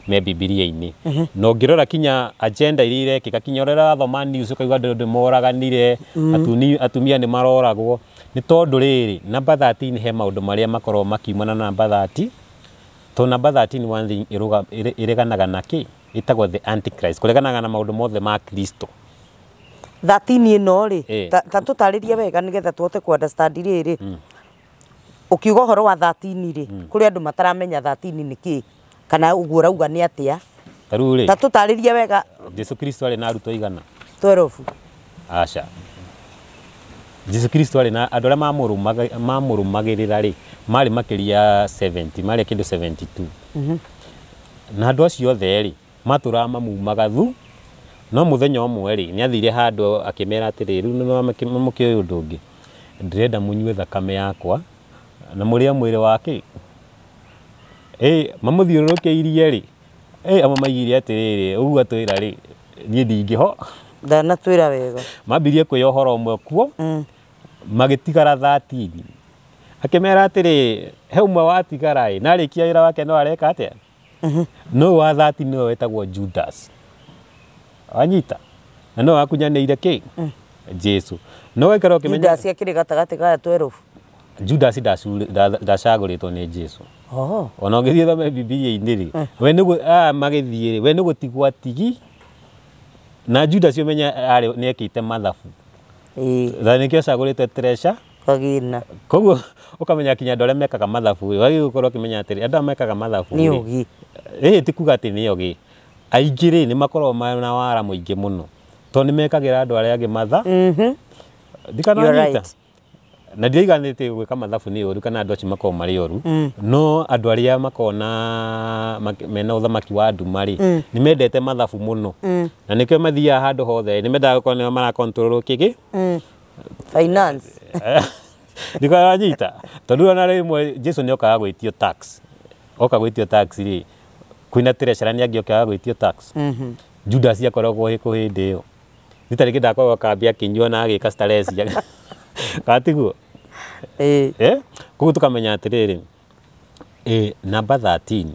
me Bibilia-inĩ. Na ũngĩrora kinya agenda iria irekĩka, kinya ũrĩa ũrathoma news ũkaigua andũ nĩ moraganire, atumia nĩ maroragwo, nĩ tondũ rĩrĩ, namba 13 he maũndũ marĩa makoragwo makiumana na namba 30. Tondũ namba 13 one thing ĩreganaga na kĩ? Ĩtagwo the Antichrist, kũreganaga na maũndũ mothe ma Kristo. 13 ĩno rĩ, ta tũtarĩrie wega nĩgetha tũhote kũ understand rĩrĩ. Ũkiuga ũhoro wa 13 rĩ, kũrĩ andũ mataramenya 13 nĩ kĩ, kana ũguo ũrauga nĩ atĩa? Ta rĩu rĩ, Ta tũtarĩrie wega. Jesu Kristo arĩ na arutwo aigana? 12. Aca. Jesu Kristo arĩ na andũ arĩa mamũrũmagĩrĩra rĩ, marĩ makĩria 70, marĩ kĩndũ 72. Na andũ acio othe rĩ, matũraga mamumaga thu, no mũthenya ũmwe rĩ, nĩ athire handũ akĩmera atĩrĩ, rĩu nĩ mũkĩũĩ ũndũ ũngĩ, ndĩrenda mũnyue thakame yakwa na mũrĩe mwĩrĩ wa kĩ? Mamũthiũrũrũkĩirie rĩ, amwe maigire atĩrĩrĩ, ũguo atwĩra rĩ, niĩ ndingĩho. Ndanatwĩra wega. Mambirie kwĩya ũhoro ũmwe kuo, magĩtigara 13. Akĩmera atĩrĩ, he ũmwe watigara ĩ, na arĩkia wĩra wake no areka atĩa? No wa 13 nĩwe wetagwo Judas. Wanyita? Na no wakunyanĩire kĩ? Jesu. No waikara ũkĩmenya Judas akĩrĩ gatagatĩ ka 12. Judas ndacagũrĩtwo nĩ Jesu. Ona ũngĩthiĩ ũthome Bibilia-inĩ rĩ, we nĩ magĩthiĩ rĩ, we nĩ gũtigwo atigi, Na Judas ũmenye arĩ nĩ ekĩte mathabu. Na nĩkĩo acagũrĩte treasure kagĩna. Koguo ũkamenya kinya andũ arĩa mekaga mathabu ĩ, wagĩrĩirwo gũkorwo ũkĩmenya atĩrĩ, andũ aya mekaga mathabu Nĩ rĩ, ũgĩ. Ĩ ti kuga atĩ nĩ ogĩ. Aingĩ rĩ nĩ makoragwo mena wara mũingĩ mũno tondũ nĩ mekagĩra andũ arĩa angĩ matha. Ndikana You're wanyita. right. Na ndiaiganĩte gwĩka mathabu nĩ ũru kana andũ acio makoragwo marĩ oru, no andũ arĩa makoragwo na mena ũthamaki wa nduma rĩ, nĩ mendete mathabu mũno. Na nĩkĩo mathiaga handũ hothe, nĩ mendaga gũkorwo nĩo mara control kĩgĩ. Finance. Ndikana wanyita. Tondũ ona rĩmwe Jesu nĩ okaga gwĩtio tax. Oka gwĩtio tax rĩ, kwĩna treasurer nĩ angĩokaga gwĩtio tax. Judas akoragwo ĩ kũ hĩndĩ ĩyo? Rita rĩngĩ ndakoragwo kambĩ akĩnyua na agĩka stress. Kana tiguo? Koguo tũkamenya atĩrĩrĩ, namba 13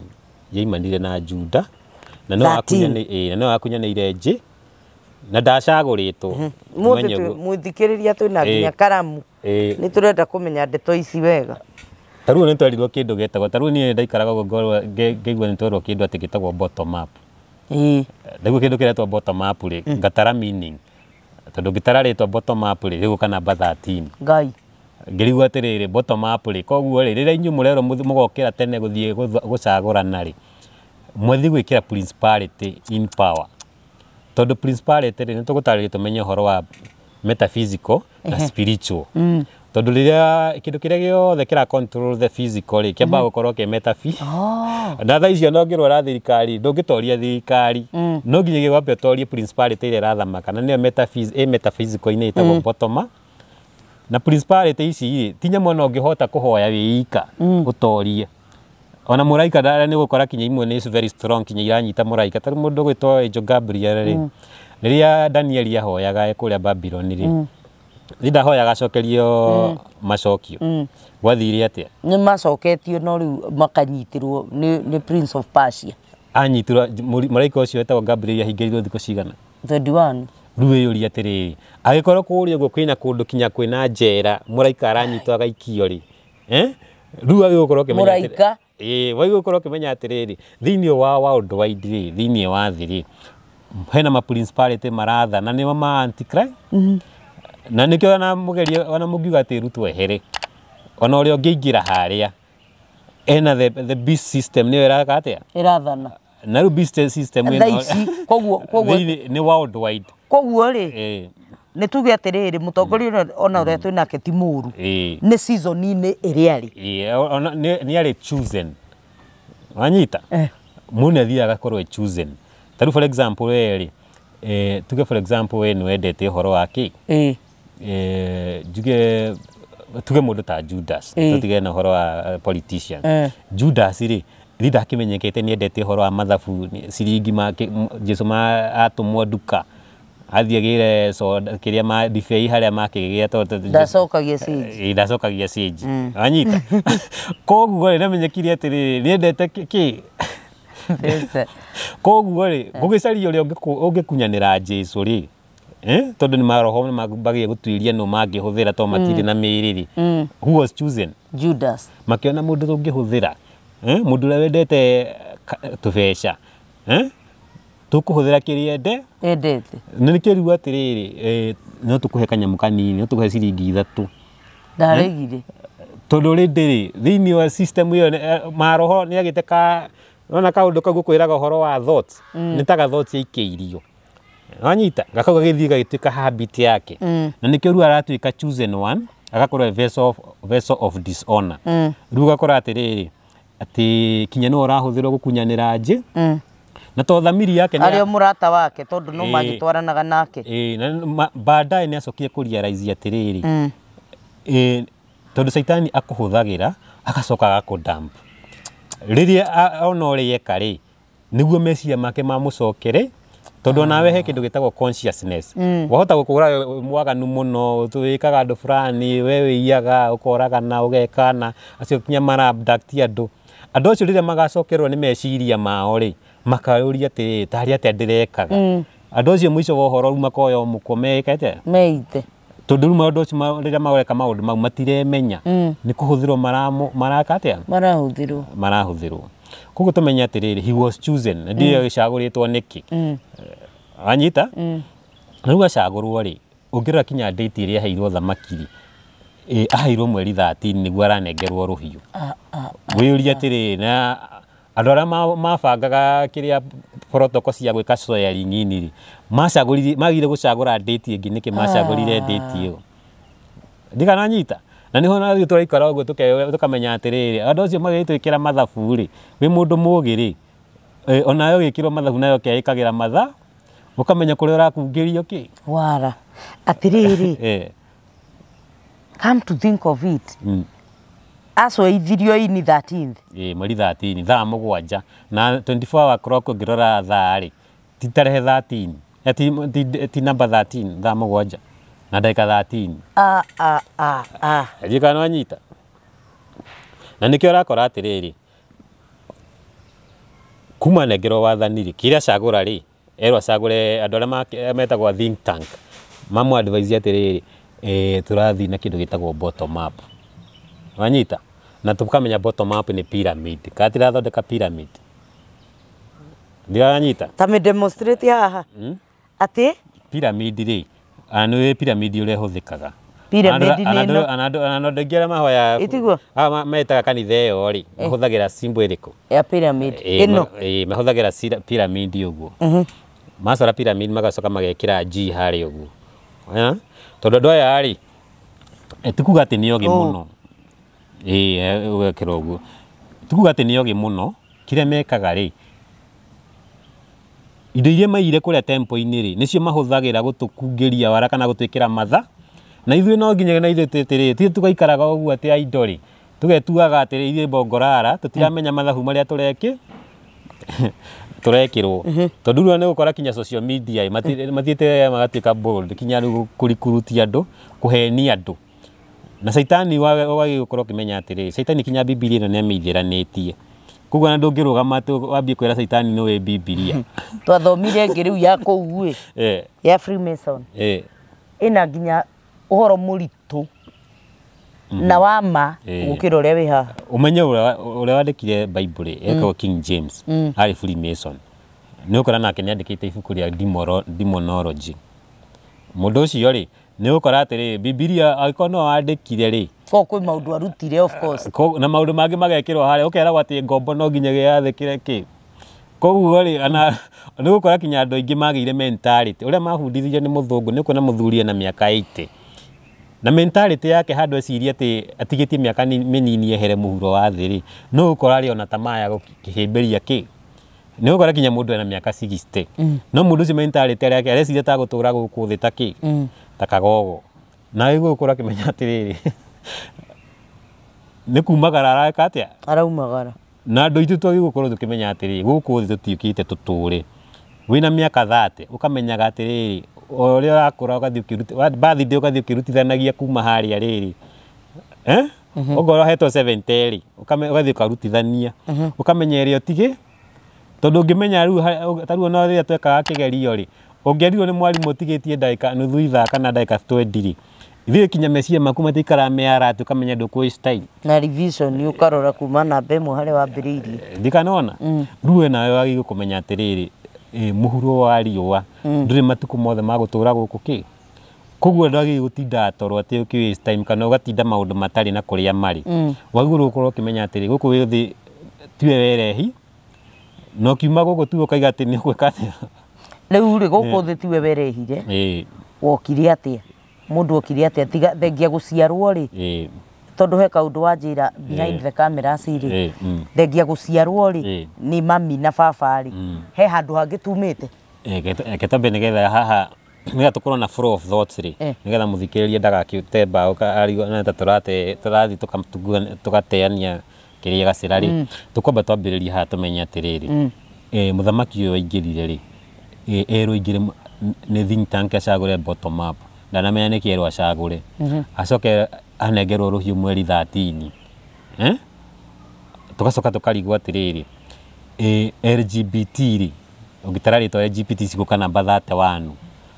yaimanire na Juda, na no 13. Na no akunyanĩire J, na ndacagũrĩtwo. Mũthĩ mũthikĩrĩria twĩna nginya karamu. Nĩ tũrenda kũmenya ndeto ici wega. Ta rĩu nĩ twerirwo kĩndũ gĩtagwo, ta rĩu niĩ ndaikaraga ũguo ngorwo ngĩigua nĩ twerwo kĩndũ atĩ gĩtagwo bottom up. Ndaigua kĩndũ kĩretwo bottom up rĩ, ngatara meaning. Tondũ ngĩtara rĩtwa bottom up rĩ, rĩgũka namba 13. Ngai. Ngĩrigwo atĩrĩrĩ, bottom up rĩ, koguo rĩ, rĩrĩa inyuĩ mũrerwo mũgokĩra tene gũthiĩ gũcagũrana rĩ, mwathiĩ gwĩkĩra principality in power. Tondũ principality rĩ, nĩ tũgũtarĩria tũmenye ũhoro wa metaphysical na spiritual. Tondũ rĩrĩa kĩndũ kĩrĩa gĩothe kĩra control the physical rĩ, kĩambaga gũkorwo kĩ metaphysical. Na thaa icio no ngĩrwara thirikari, ndũngĩtoria thirikari. No nginya wambe ũtorie principality ĩrĩa ĩrathamaka, na nĩyo ĩ metaphysical-inĩ ĩtagwo bottom up. Na principality ici rĩ, ti nyamũ ona ũngĩhota kũhoya wĩ ika ũtorie. Ona mũraika nĩ ũgũkora kinya imwe nĩ very strong, kinya iranyita mũraika. Ta rĩu mũndũ ũgwĩtwo Angel Gabriel rĩ, rĩrĩa Daniel ahoyaga e kũrĩa Babylon rĩ, nĩ ndahoyaga acokerio macokio. Gwathire atĩa? Nĩ macoketio no rĩu makanyitĩrwo nĩ Prince of Persia. Anyitirwo mũraika ũcio wetagwo Gabriel ahingĩrĩirwo thikũ cigana? 21. Rĩu wĩyũrie atĩrĩrĩ, angĩkorwo kũrĩa ũguo kwĩna kũndũ kinya kwĩna njera, mũraika aranyitwo agaikio rĩ, Rĩu wagĩrĩirwo gũkorwo ũkĩmenya atĩrĩ- Mũraika? Wagĩrĩirwo gũkorwo ũkĩmenya atĩrĩrĩ, thĩinĩ wa world wide rĩ, thĩinĩ wa thĩ rĩ, hena ma principality marathana nĩmo ma antichrist. Na nĩkĩo ona mũgeria, ona mũngiuga atĩ Ruto ehere, ona ũrĩa ũngĩingĩra harĩa, ena the beast system nĩyo ĩraka atĩa? Ĩrathana. Na rĩu beast system ĩno Thaa ici, koguo thĩinĩ nĩ world wide. Koguo rĩ, nĩ tuge atĩrĩrĩ, mũtongoria ũrĩa ona ũrĩa twĩ nake ti mũru. Nĩ season-inĩ ĩrĩa arĩ. Ona nĩ arĩ chosen. Wanyita? Mũndũ nĩ athiaga agakorwo e chosen. Ta rĩu for example we rĩ, tuge for example we nĩ wendete ũhoro wa kĩ? Njuge tuge mũndũ ta Judas, tũtige na ũhoro wa politician. Judas rĩ, rĩ ndakĩmenyekete nĩ endete ũhoro wa mathabu, ciringi ma Jesu ma atũmwo nduka. Athiĩ agĩre soda, kĩrĩa ma ndibei harĩa makĩgĩa tondũ Ndacokagia cĩnji. Ndacokagia cĩnji. Wanyita? Koguo rĩ, nĩamenyekire atĩrĩrĩ, nĩendete kĩ? Mbeca. Koguo rĩ, gũgĩcaria ũrĩa ũngĩkunyanĩra Jesu rĩ, Tondũ nĩ maroho nĩ mambagia gũtuĩria nũ mangĩhũthĩra tondũ matirĩ na mĩĩrĩ rĩ. Who was chosen? Judas. Makĩona mũndũ tũngĩhũthĩra. Mũndũ ũrĩa wendete tũbeca. Tũkũhũthĩra kĩrĩa ende? Endete. Nĩ nĩkĩo atĩrĩrĩ, no tũkũhe kanyamũ kanini, no tũkũhe ciringi 3. Ndaregire. Tondũ rĩndĩ rĩ, thĩinĩ wa system ĩyo, maroho nĩ agĩte ka, wona kaũndũ kau gũkwĩraga ũhoro wa thoughts, nĩ ta ga thoughts yaikĩirio. Wanyita? Gakau gagĩthiĩ gagĩtuĩka habit yake. Na nĩkĩo rĩu aratuĩka chosen one, agakorwo e vessel of dishonor. Rĩu ũgakora atĩrĩrĩ, atĩ kinya nĩwe ũrahũthĩrwo gũkunyanĩra nje. Na to thamiri yake nĩ Arĩ o mũrata wake tondũ no mangĩtwaranaga nake. Na baadaye nĩ acokire kũrealize atĩrĩrĩ, tondũ Caitani akũhũthagĩra agacoka agakũdump. Rĩrĩa ona ũrĩa eka rĩ, nĩguo meciria make mamũcokere, tondũ onawe he kĩndũ gĩtagwo consciousness. Wahota gũkũra wĩ mwaganu mũno, wĩkaga andũ fulani, we wĩiyaga, ũkoragana, ũgekana, acio kinya mara abduct andũ. Andũ acio rĩrĩa magacokerwo nĩ meciria mao rĩ, makayũria atĩrĩrĩ, tarĩ atĩa ndĩrekaga. Andũ acio mũico wa ũhoro rĩu makoya mũkwa meke atĩa? Meite. Tondũ rĩu maũndũ acio rĩrĩa mareka maũndũ mau matiremenya. Nĩ kũhũthĩrwo maraka atĩa? Marahũthĩrwo. Marahũthĩrwo. Koguo tũmenye atĩrĩrĩ, he was chosen. Na ndiũĩ agĩcagũrĩtwo nĩkĩ. Wanyita? Rĩu acagũrwo rĩ, ũngĩrora kinya date ĩrĩa aheirwo thamaki rĩ, aheirwo mweri 13 nĩguo aranengerwo rũhiũ. Wĩyũrie atĩrĩrĩ, na andũ arĩa mabangaga kĩrĩa protocol cia gwĩka swearing in rĩ, macagũrire, magire gũcagũra date ĩngĩ nĩkĩ macagũrire date ĩyo? Ndigana nyita. Na niho na ithuĩ tũraikara ũguo tũkamenya atĩrĩrĩ, andũ acio magĩtwĩkĩra mathabu rĩ, wĩ mũndũ mũgĩ rĩ, onawe ũgĩkĩrwo mathabu nawe ũkeĩkagĩra matha, ũkamenya kũrĩa ũrakungĩrio kĩ. Wara. Atĩrĩrĩ, come to think of it, acoithirio ini 13th. Mweri 13 thaa 7 na 24 hour clock ũngĩrora thaa rĩ, ti tarehe 13, ti namba 13, thaa 7 na ndagĩka 13. A a a a. Ndiũĩ kana wanyita. Na nĩkĩo ũrakora atĩrĩrĩ, kuma nengerwo wathani rĩ, kĩrĩa acagũra rĩ, erwo acagũre andũ arĩa metagwo think tank, mamũ advise atĩrĩrĩ, tũrathiĩ na kĩndũ gĩtagwo bottom up. Wanyita? Na tũkamenya bottom up nĩ pyramid. Kana tirathondeka pyramid. Ndiranyita? Ta mĩ demonstrate haha. Atĩ? Pyramid rĩ, ana nĩ pyramid ũrĩa ĩhũthĩkaga. Pyramid nĩ ĩno. Ana andũ aingĩ arĩa mahoya Ĩtiguo? Metaga kanitha ĩyo rĩ, mahũthagĩra symbol ĩrĩkũ? Ya pyramid. Ĩno. Mahũthagĩra pyramid ũguo. Macora pyramid magacoka magekĩra G harĩa ũguo. Tondũ andũ aya rĩ, ti kuga atĩ nĩ ogĩ mũno. Ũgekĩra ũguo. Ti kuga atĩ nĩ ogĩ mũno, kĩrĩa mekaga rĩ, indo iria maiyire kũrĩa temple-inĩ rĩ, nĩcio mahũthagĩra gũtũkungĩria wara kana gũtwĩkĩra matha. Na ithuĩ no nginya na ithuĩ atĩrĩrĩ, ti tũgaikaraga ũguo atĩ aindo rĩ, tũgetuaga atĩrĩ ithuĩ bongorara, tũtiramenya mathabu marĩa tũrekĩrwo. Tondũ rĩu nĩ ũgũkora kinya social media mathiĩte magatuĩka bold, kinya rĩu kũrikuruti andũ, kũhenia andũ. Na caitani wagĩrĩirwo gũkorwo ũkĩmenya atĩrĩrĩ, caitani kinya Bibilia ĩno nĩ amĩithĩranĩtie. Koguo ona ndũngĩrũgama atĩ wambie kwĩra caitani nĩũĩ Bibilia. Twathomire ĩngĩ rĩu ya kũu ĩ, ya Freemason. Ĩna nginya ũhoro mũritũ na wa ma gũkĩra ũrĩa wĩ haha. Ũmenye ũrĩa wandĩkire Bible etagwo King James, arĩ Freemason. Nĩ ũkora nake nĩ andĩkĩte ibuku rĩa demonology. Mũndũ ũcio rĩ, nĩ ũkora atĩrĩrĩ, Bibilia angĩkorwo no wandĩkire rĩ, Koguo kwĩ maũndũ arutire of course. Na maũndũ mangĩ magekĩrwo harĩa, ũkeragwo atĩ ngombo no nginya gĩathĩkĩre kĩ. Koguo rĩ, ona nĩ ũgũkora kinya andũ aingĩ magĩire mentality ũrĩa mabundithirio nĩ mũthũngũ, nĩ ũkuona mũthuri ena mĩaka 80. Na mentality yake handũ ecirie atĩ atigĩtie mĩaka mĩnini ehere mũhuro wa thĩ rĩ, no ũkora arĩ ona tamaa ya gũkĩhĩmbĩria kĩ. Nĩ ũgũkora kinya mũndũ ena mĩaka 60. No mũndũ ũcio mentality yake areciria ta gũtũra gũkũ thĩ ta kĩ? Ta kagogo. Na ũgũkora akĩmenya atĩrĩrĩ, nĩ kumagara areka atĩa? Araumagara. Na andũ aitũ twagĩrĩirwo gũkorwo tũkĩmenya atĩrĩrĩ, gũkũ thĩ tũtiũkĩte tũtũre. Wĩna mĩaka 30, ũkamenyaga atĩrĩrĩ, o ũrĩa ũrakũra ũgathiĩ ũkĩruta, birthday ũgathiĩ ũkĩrutithanagia kuma harĩa rĩrĩ. Ũngorwo ũhetwo 70 rĩ, ũgathiĩ ũkarutithania. Ũkamenya ĩrĩa ũtigĩ, tondũ ũngĩmenya rĩu, ta rĩu ona rĩrĩa twekaga kĩgerio rĩ, ũngĩerirwo nĩ mwarimũ ũtigĩtie ndagĩka nuthu ithaa kana ndagĩka 20 rĩ, ithuĩ kinya meciria maku matiikaraga me alert, ũkamenya ndũkũ waste time. Na revision ũkarora kuma namba ĩmwe harĩa wambĩrĩirie. Ndikanona? Rĩu we nawe wagĩrĩirwo kũmenya atĩrĩrĩ, mũhuro wa riũa ndũrĩ matukũ mothe ma gũtũra gũkũ kĩ. Koguo ndwagĩrĩirwo gũtinda toro atĩ ũkĩ waste time kana ũgatinda maũndũ matarĩ na kũrĩa marĩ. Wagĩrĩirwo gũkorwo ũkĩmenya atĩrĩ, gũkũ wĩ thĩ tiwe werehi, na ũkiuma gũkũ tiwe ũkaiga atĩ nĩ ũgwĩka atĩa. Rĩu rĩ, gũkũ thĩ tiwe werehire, wokire atĩa? Mũndũ okire atĩa tiga thengia gũciarwo rĩ? Tondũ he kaũndũ wanjĩra behind the cameras rĩ, thengia gũciarwo rĩ, nĩ mami na baba rĩ, he handũ hangĩ tumĩte? Reke twambe nĩgetha haha, nĩgetha tũkorwo na flow of thoughts rĩ, nĩgetha mũthikĩrĩria ndagakĩte mbaũ arigwo ta tũrathiĩ tũgateania kĩrĩa gacĩra rĩ, tũkwamba twambĩrĩrie haha tũmenye atĩrĩrĩ, mũthamaki ũyũ waingĩrire rĩ, erwo aingĩre nĩ think tank acagũre bottom up, ndanamenya nĩkĩ erwo acagũre, acoke anengerwo rũhiũ mweri 13. Tũgacoka tũkarigwo atĩrĩrĩ, LGBT rĩ, ũngĩtara rĩtwa LGBT cigũka namba 31.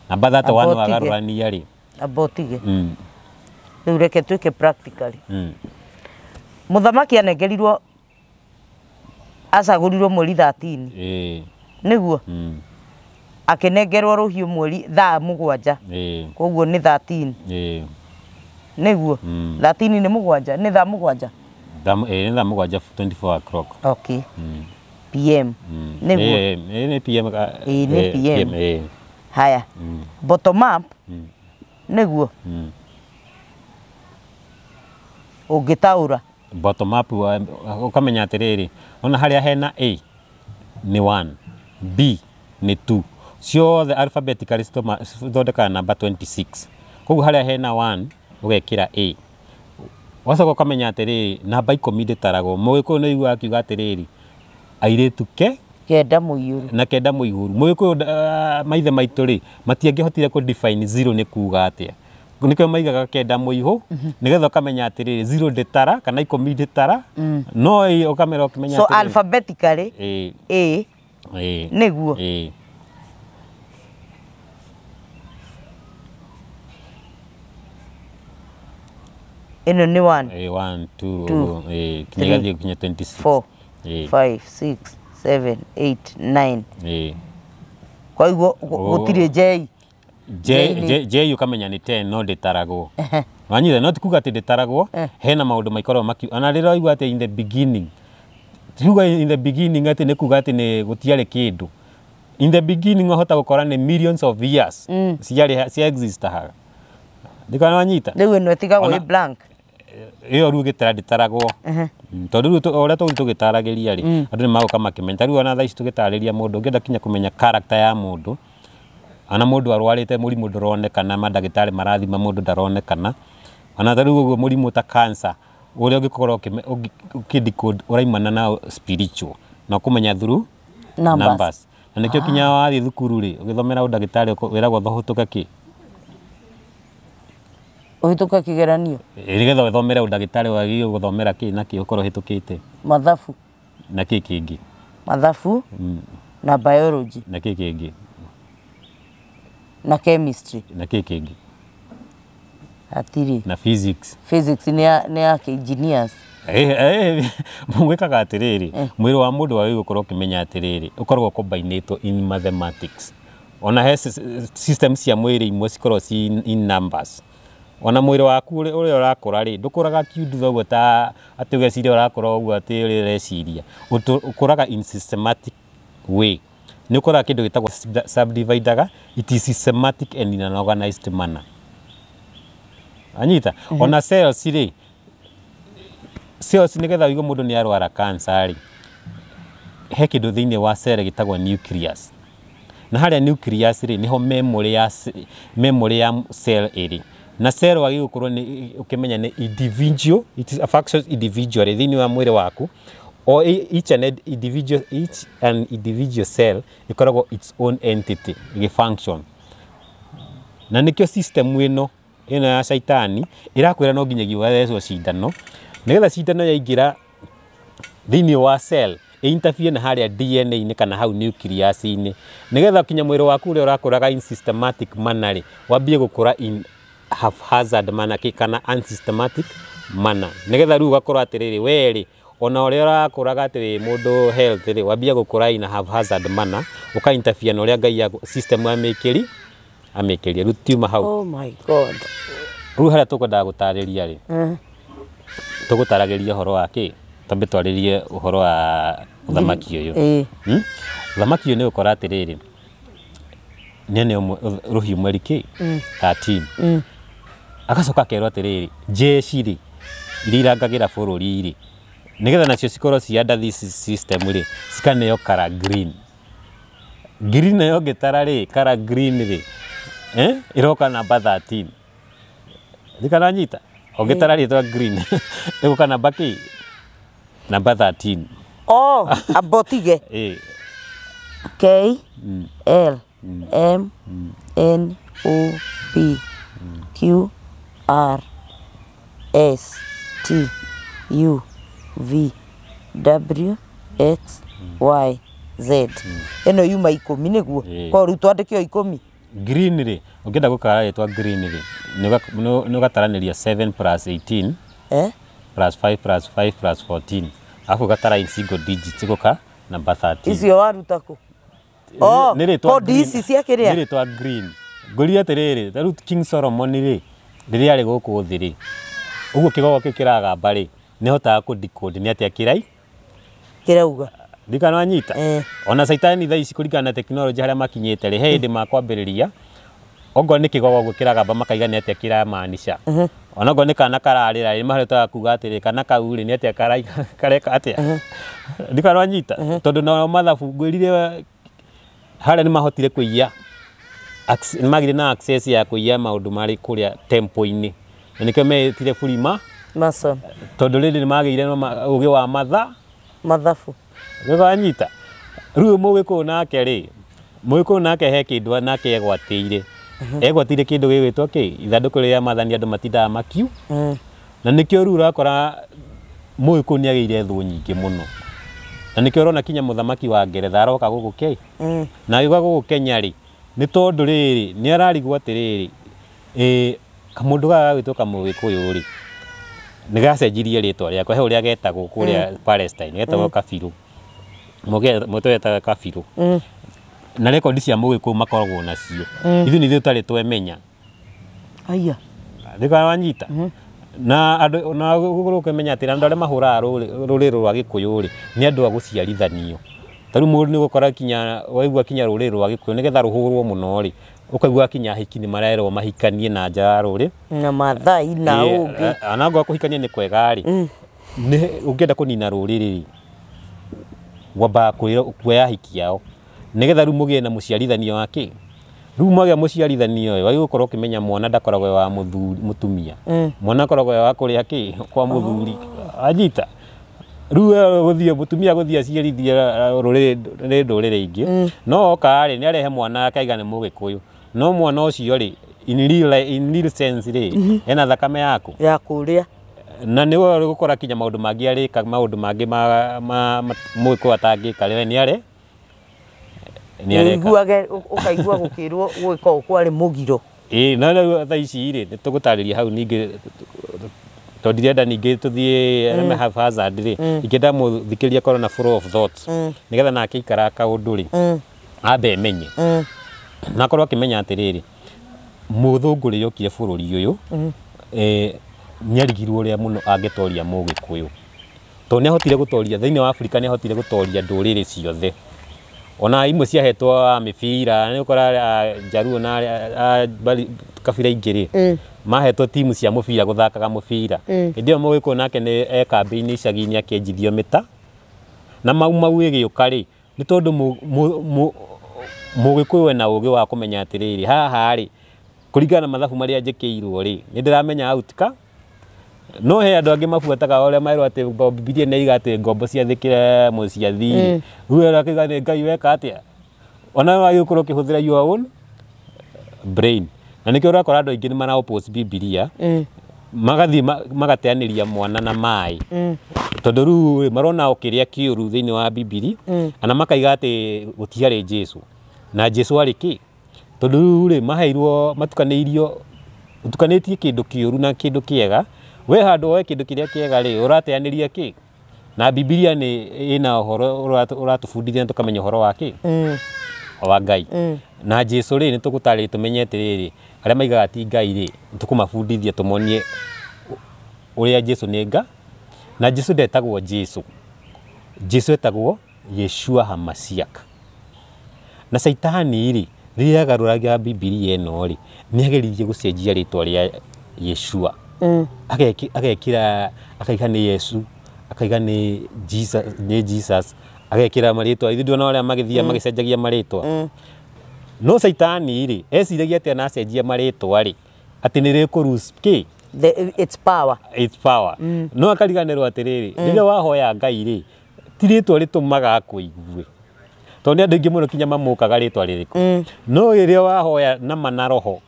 Namba 31 wagarũrania rĩ. Amba ũtige. Rĩu reke twĩke practically. Mũthamaki anengerirwo, acagũrirwo mweri 13. Nĩguo? Akĩnengerwo rũhiũ mweri thaa 7. Koguo nĩ 13. Nĩguo 13 nĩ 7, nĩ thaa 7. Nĩ thaa 7 24 o'clock. Okay. PM. Nĩguo. Nĩ PM. Nĩ PM. Haya. Bottom up. Nĩguo. Ũngĩtaũra. Bottom up ũkamenya atĩrĩrĩ, ona harĩa hena A nĩ 1, B nĩ 2. Ciothe alphabetically cithondekaga namba 26. Koguo harĩa hena 1 ũgekĩra A. Wacoka ũkamenya atĩrĩrĩ, namba 10 ndĩtaragwo. Mũgĩkũyũ nĩ ũiguaga akiuga atĩrĩrĩ, airĩtu ke kenda mũiyũru na kenda mũihũru. Mũgĩkũyũ maithe maitũ rĩ, matiangĩhotire kũ define 0 nĩ kuga atĩa. Nĩkĩo maigaga kenda mũihũ, nĩgetha ũkamenya atĩrĩrĩ 0 ndĩtara kana 10 ndĩtara, no ũkamera ũkĩmenya atĩrĩrĩ. So alphabetically A nĩguo. Ĩno nĩ 1. 1 2 3 kinya 26. 4 5 6 7 8 9. Kwa hivyo gũtirĩ J. J ũkamenya nĩ 10 no ndĩtaragwo. Wanyita no ti kuga atĩ ndĩtaragwo, hena maũndũ maikoragwo makiu. Ona rĩrĩa waigua atĩ in the beginning, tuga in the beginning atĩ nĩ kuga atĩ nĩ gũtiarĩ kĩndũ. In the beginning wahota gũkora nĩ millions of years ciarĩ cia exist haha. Ndikana wanyita. Rĩu ĩno ĩtigagwo ĩ blank. Ĩyo rĩu gĩtara ndĩtaragwo. Tondũ rĩu ũrĩa tũgũthiĩ tũgĩtaragĩria rĩ, andũ nĩ magũka makĩmenya. Ta rĩu ona thaa ici tũgĩtarĩria mũndũ, ũngĩenda kinya kũmenya character ya mũndũ, ona mũndũ arwarĩte mũrimũ ndũronekana, mandagĩtarĩ marathima mũndũ ndaronekana. Ona ta rĩu ũguo mũrimũ ta cancer, ũrĩa ũngĩkorwo ũkĩ-decode ũraimana na spiritual, na ũkũmenya through numbers. Na nĩkĩo kinya wathiĩ thukuru rĩ, ũgĩthomera ũndagĩtarĩ wĩragwo ũhĩtũke kĩ? Ũhĩtũke kĩgeranio. Nĩgetha ũthomere ũndagĩtarĩ wagĩrĩirwo gũthomera kĩ na kĩ ũkorwo ũhĩtũkĩte. Mathabu. Na kĩ kĩngĩ? Mathabu na biology. Na kĩ kĩngĩ? Na chemistry. Na kĩ kĩngĩ? Hatirĩ. Na physics. Physics nĩ ya engineers. Mwĩkaga atĩrĩrĩ, mwĩrĩ wa mũndũ wagĩrĩirwo gũkorwo ũkĩmenya atĩrĩrĩ, ũkoragwo combinĩtwo in mathematics. Ona he system cia mwĩrĩ imwe cikoragwo ci in numbers. Ona mwĩrĩ waku ũrĩa ũrakũra rĩ, ndũkũraga kiundutho ũguo ta atĩ ũgeciria ũrakũra ũguo atĩ ũrĩa ũreciria. Ũkũraga in systematic way. Nĩ ũkoraga kĩndũ gĩtagwo subdividaga, it is systematic and in an organized manner. Anyita? Ona cells rĩ, cells nĩgetha ũigue mũndũ nĩ arwara cancer rĩ, he kĩndũ thĩinĩ wa cell gĩtagwo nucleus. Na harĩa nucleus rĩ, nĩho memory ya cell ĩrĩ. Na cell wagĩrĩirwo gũkorwo nĩ ũkĩmenya nĩ individual, it is a functions individually thĩinĩ wa mwĩrĩ waku. O each and individual cell ĩkoragwo its own entity ĩgĩ function. Na nĩkĩo system ĩno ya caitani ĩrakwĩra no nginyagia ũgathecwo cindano, nĩgetha cindano yaingĩra thĩinĩ wa cell ĩ-interfere na harĩa DNA-inĩ kana hau nucleus-inĩ, nĩgetha kinya mwĩrĩ waku ũrĩa ũrakũraga in systematic manner rĩ, wambie gũkũra in haphazard manner kana unsystematic manner, nĩgetha rĩu ũgakorwo atĩrĩrĩ we rĩ, ona ũrĩa ũrakũraga atĩ wĩ mũndũ health rĩ, wambia gũkũra in haphazard manner, ũka interfere na ũrĩa Ngai system amĩkĩri amĩkĩrie. Rĩu tiuma hau. Oh my God. Rĩu harĩa tũkwendaga gũtarĩria rĩ, tũgũtaragĩria ũhoro wa kĩ? Twambe twarĩrie ũhoro wa ũthamaki ũyũ. Ũthamaki ũyũ nĩ ũkora atĩrĩrĩ, nene rũhiũ mweri kĩ? 13. Agacoka akerwo atĩrĩrĩ, jeshi rĩ, iria irangagĩra bũrũri rĩ, nĩgetha nacio cikorwo ci under this system rĩ, cikaneo colour green. Green nayo ũngĩtara rĩ, colour green rĩ, ĩroka namba 13. Ndikana nyita? Ũngĩtara rĩtwa green, ĩgũka namba kĩ? Namba 13. Oh, abotige. K L M N O P Q R S T U V W X Y Z. Ĩno yuma 10 nĩguo. Kwa rĩu twandĩke o 10. Green rĩ, ũngĩenda gũkara rĩtwa green rĩ, nĩ ũgataranĩria 7 plus 18 plus 5 plus 5 plus 14. Alafu ũgatara in single digits ĩgũka namba 13. Icio waruta kũ? Oh, nĩ rĩtwa kodi green. ici cia kĩrĩa? Nĩ rĩtwa green. Ngũria atĩrĩrĩ, ta rĩu King Solomon rĩ, rĩrĩa arĩ gũkũ thĩ rĩ, ũguo kĩgogo kĩu kĩragamba rĩ, nĩ ahotaga kũ decode nĩ atĩa kĩrai Kĩrauga. ndikana wanyita. Eh. Ona caitani thaa ici kũringana na tekinoronjĩ harĩa makinyĩte rĩ, he hĩndĩ makwambĩrĩria okorwo nĩ kĩgogo ũguo kĩragamba makaiga nĩ atĩa kĩramaanisha. Ona okorwo nĩ kana kararĩra rĩ, mahotaga kuga atĩrĩ kana kau rĩ nĩ atĩa kareka atĩa. Ndikana wanyita, tondũ nao mathabu ngwĩrire harĩa nĩ mahotire kũiya, nĩ magire na access ya kũiya maũndũ marĩ kũrĩa temple-inĩ, na nĩkĩo metire burima Mason. Tondũ rĩrĩ nĩ magĩire na ũgĩ wa matha Mathabu. Gĩkanyita. Rĩu mũgĩkũyũ nake rĩ, mũgĩkũyũ nake he kĩndũ nake egwatĩire. Egwatĩire kĩndũ gĩgwĩtwo kĩ? Ithandũkũ rĩrĩa maathani andũ matindaga makiu. Na nĩkĩo rĩu ũrakora mũgĩkũyũ nĩ agĩire thũ nyingĩ mũno. Na nĩkĩo ũrona kinya mũthamaki wa Ngeretha aroka gũkũ Kenya. Na agĩũka gũkũ Kenya rĩ, nĩ tondũ rĩrĩ, nĩ ararigwo atĩrĩrĩ, kamũndũ gaka gagwĩtwo kamũgĩkũyũ rĩ, nĩ gacenjirie rĩtwa rĩakwa, he ũrĩa getagwo kũrĩa Palestine, getagwo Kabiru. Mũtwe getaga Kabiru. Na rekondi cia mũgĩkũyũ makoragwo nacio. Ithuĩ nĩ ithuĩ tũtarĩ twemenya. Aya. Nĩkwa wanyita. Na andũ na gũkũ ũkĩmenya atĩ andũ arĩa mahũraga rũrĩrĩ rwa gĩkũyũ rĩ, nĩ andũ a gũciarithanio. Ta rĩu mũndũ nĩ ũgũkora kinya waigua kinya rũrĩrĩ rwa gĩkũyũ nĩgetha rũhũrwo mũno rĩ, ũkaigua kinya ahiki nĩ marerwo mahikanie na nja ya rũrĩ. Na Maathai na ũngĩ. Ona angorwo kũhikania nĩ kwega rĩ, nĩ ũngĩenda kũnina rũrĩrĩ rĩ, wambaga kuoya ahiki ao nĩgetha rĩu mũgĩe na mũciarithanio wa kĩ. Rĩu mwagĩa mũciarithanio ĩ, wagĩrĩirwo gũkorwo ũkĩmenya mwana ndakoragwo e wa mũthuri mũtumia. Mwana akoragwo e wa kũrĩa kĩ, kwa mũthuri. Anyita. Rĩu we gũthiĩ mũtumia gũthiĩ aciarithie rũrĩrĩ nĩ ndũrĩrĩ ingĩ. No oka rĩ, nĩ arehe mwana akaiga nĩ mũgĩkũyũ. No mwana ũcio rĩ, in real sense rĩ, ena thakame yaku. Ya kũrĩa. Na nĩ we ũgũkora kinya maũndũ mangĩ arĩka, maũndũ mangĩ ma mũgĩkũyũ atangĩka rĩ, nĩ are nĩ areka. Ũiguage ũkaigua gũkĩrwo gwĩka ũũ kwarĩ mũgiro. Ĩĩ, no rĩu thaa ici rĩ, nĩ tũgũtarĩria hau ningĩ tondũ ndirenda ningĩ tũthiĩ haphazard rĩ, ingĩenda mũthikĩrĩria akorwo na flow of thoughts nĩgetha nake aikara kaũndũ rĩ, ambe emenye. Na akorwo akĩmenya atĩrĩrĩ, mũthũngũ rĩrĩa okire bũrũri ũyũ, nĩ arigirwo ũrĩa mũno angĩtoria mũgĩkũyũ. Tondũ nĩ ahotire gũtoria, thĩinĩ wa Afrika nĩ ahotire gũtoria ndũrĩrĩ ciothe. Ona imwe ciahetwo mĩbira, nĩ ũkora Jaluo na kabira ingĩ rĩ, mahetwo timu cia mũbira gũthakaga mũbira. Hĩndĩ ĩyo mũgĩkũyũ nake nĩ e kambĩ-inĩ icagi-inĩ akĩenjithio mĩta. Na mau mau ĩgĩũka rĩ, nĩ tondũ mũgĩkũyũ ena ũgĩ wa kũmenya atĩrĩrĩ, haha rĩ, kũringana na mathabu marĩa njĩkĩirwo rĩ, nĩ ndĩramenya outcome. No he andũ angĩ mabuataga ũrĩa merwo atĩ Bibilia nĩ iga atĩ ngombo ciathĩkĩre mũciathi. Rĩu akauga nĩ Ngai weka atĩa? Ona wagĩrĩirwo gũkorwo ũkĩhũthĩra your own brain. Na nĩkĩo ũrakora andũ aingĩ nĩ mara oppose Bibilia, magathiĩ magateanĩria mwana na maĩ. Tondũ rĩu marona o kĩrĩa kĩũru thĩinĩ wa Bibilia, ana makaiga atĩ gũtiarĩ Jesũ. Na Jesũ arĩ kĩ? Tondũ rĩu rĩ, maheirwo matukanĩirio, ũtukanĩtie kĩndũ kĩũru na kĩndũ kĩega. We handũ woe kĩndũ kĩrĩa kĩega rĩ, ũrateanĩria kĩ? Na Bibilia nĩ ĩna ũhoro ũratũbundithia na tũkamenya ũhoro wa kĩ? Wa Ngai. Na Jesũ rĩ, nĩ tũgũtarĩria tũmenye atĩrĩrĩ, arĩa maigaga ti Ngai rĩ, tũkũmabundithia tũmonie ũrĩa Jesũ nĩ Nga. Na Jesũ ndetagwo Jesũ. Jesũ etagwo Yeshua HaMashiach. Na Caitani rĩ, rĩrĩa agarũraga Bibilia ĩno rĩ, nĩ ageririe gũcenjia rĩtwa rĩa Yeshua. Agekĩra akaiga nĩ Yesu, akaiga nĩ Jesus, nĩ Jesus, agekĩra marĩtwa. Ithuĩ ndũrona ũrĩa magĩthiaga magĩcenjagia marĩtwa. No Caitani rĩ, eciragia atĩ ona acenjia marĩtwa rĩ, atĩ nĩ rĩkũ lose kĩ? Its power. Its power. No akariganĩrwo atĩrĩrĩ, rĩrĩa wahoya Ngai rĩ, ti rĩtwa rĩtũmaga akũigue. Tondũ nĩ andũ aingĩ mũno kinya mamũkaga rĩtwa rĩrĩkũ. No rĩrĩa wahoya na ma na roho,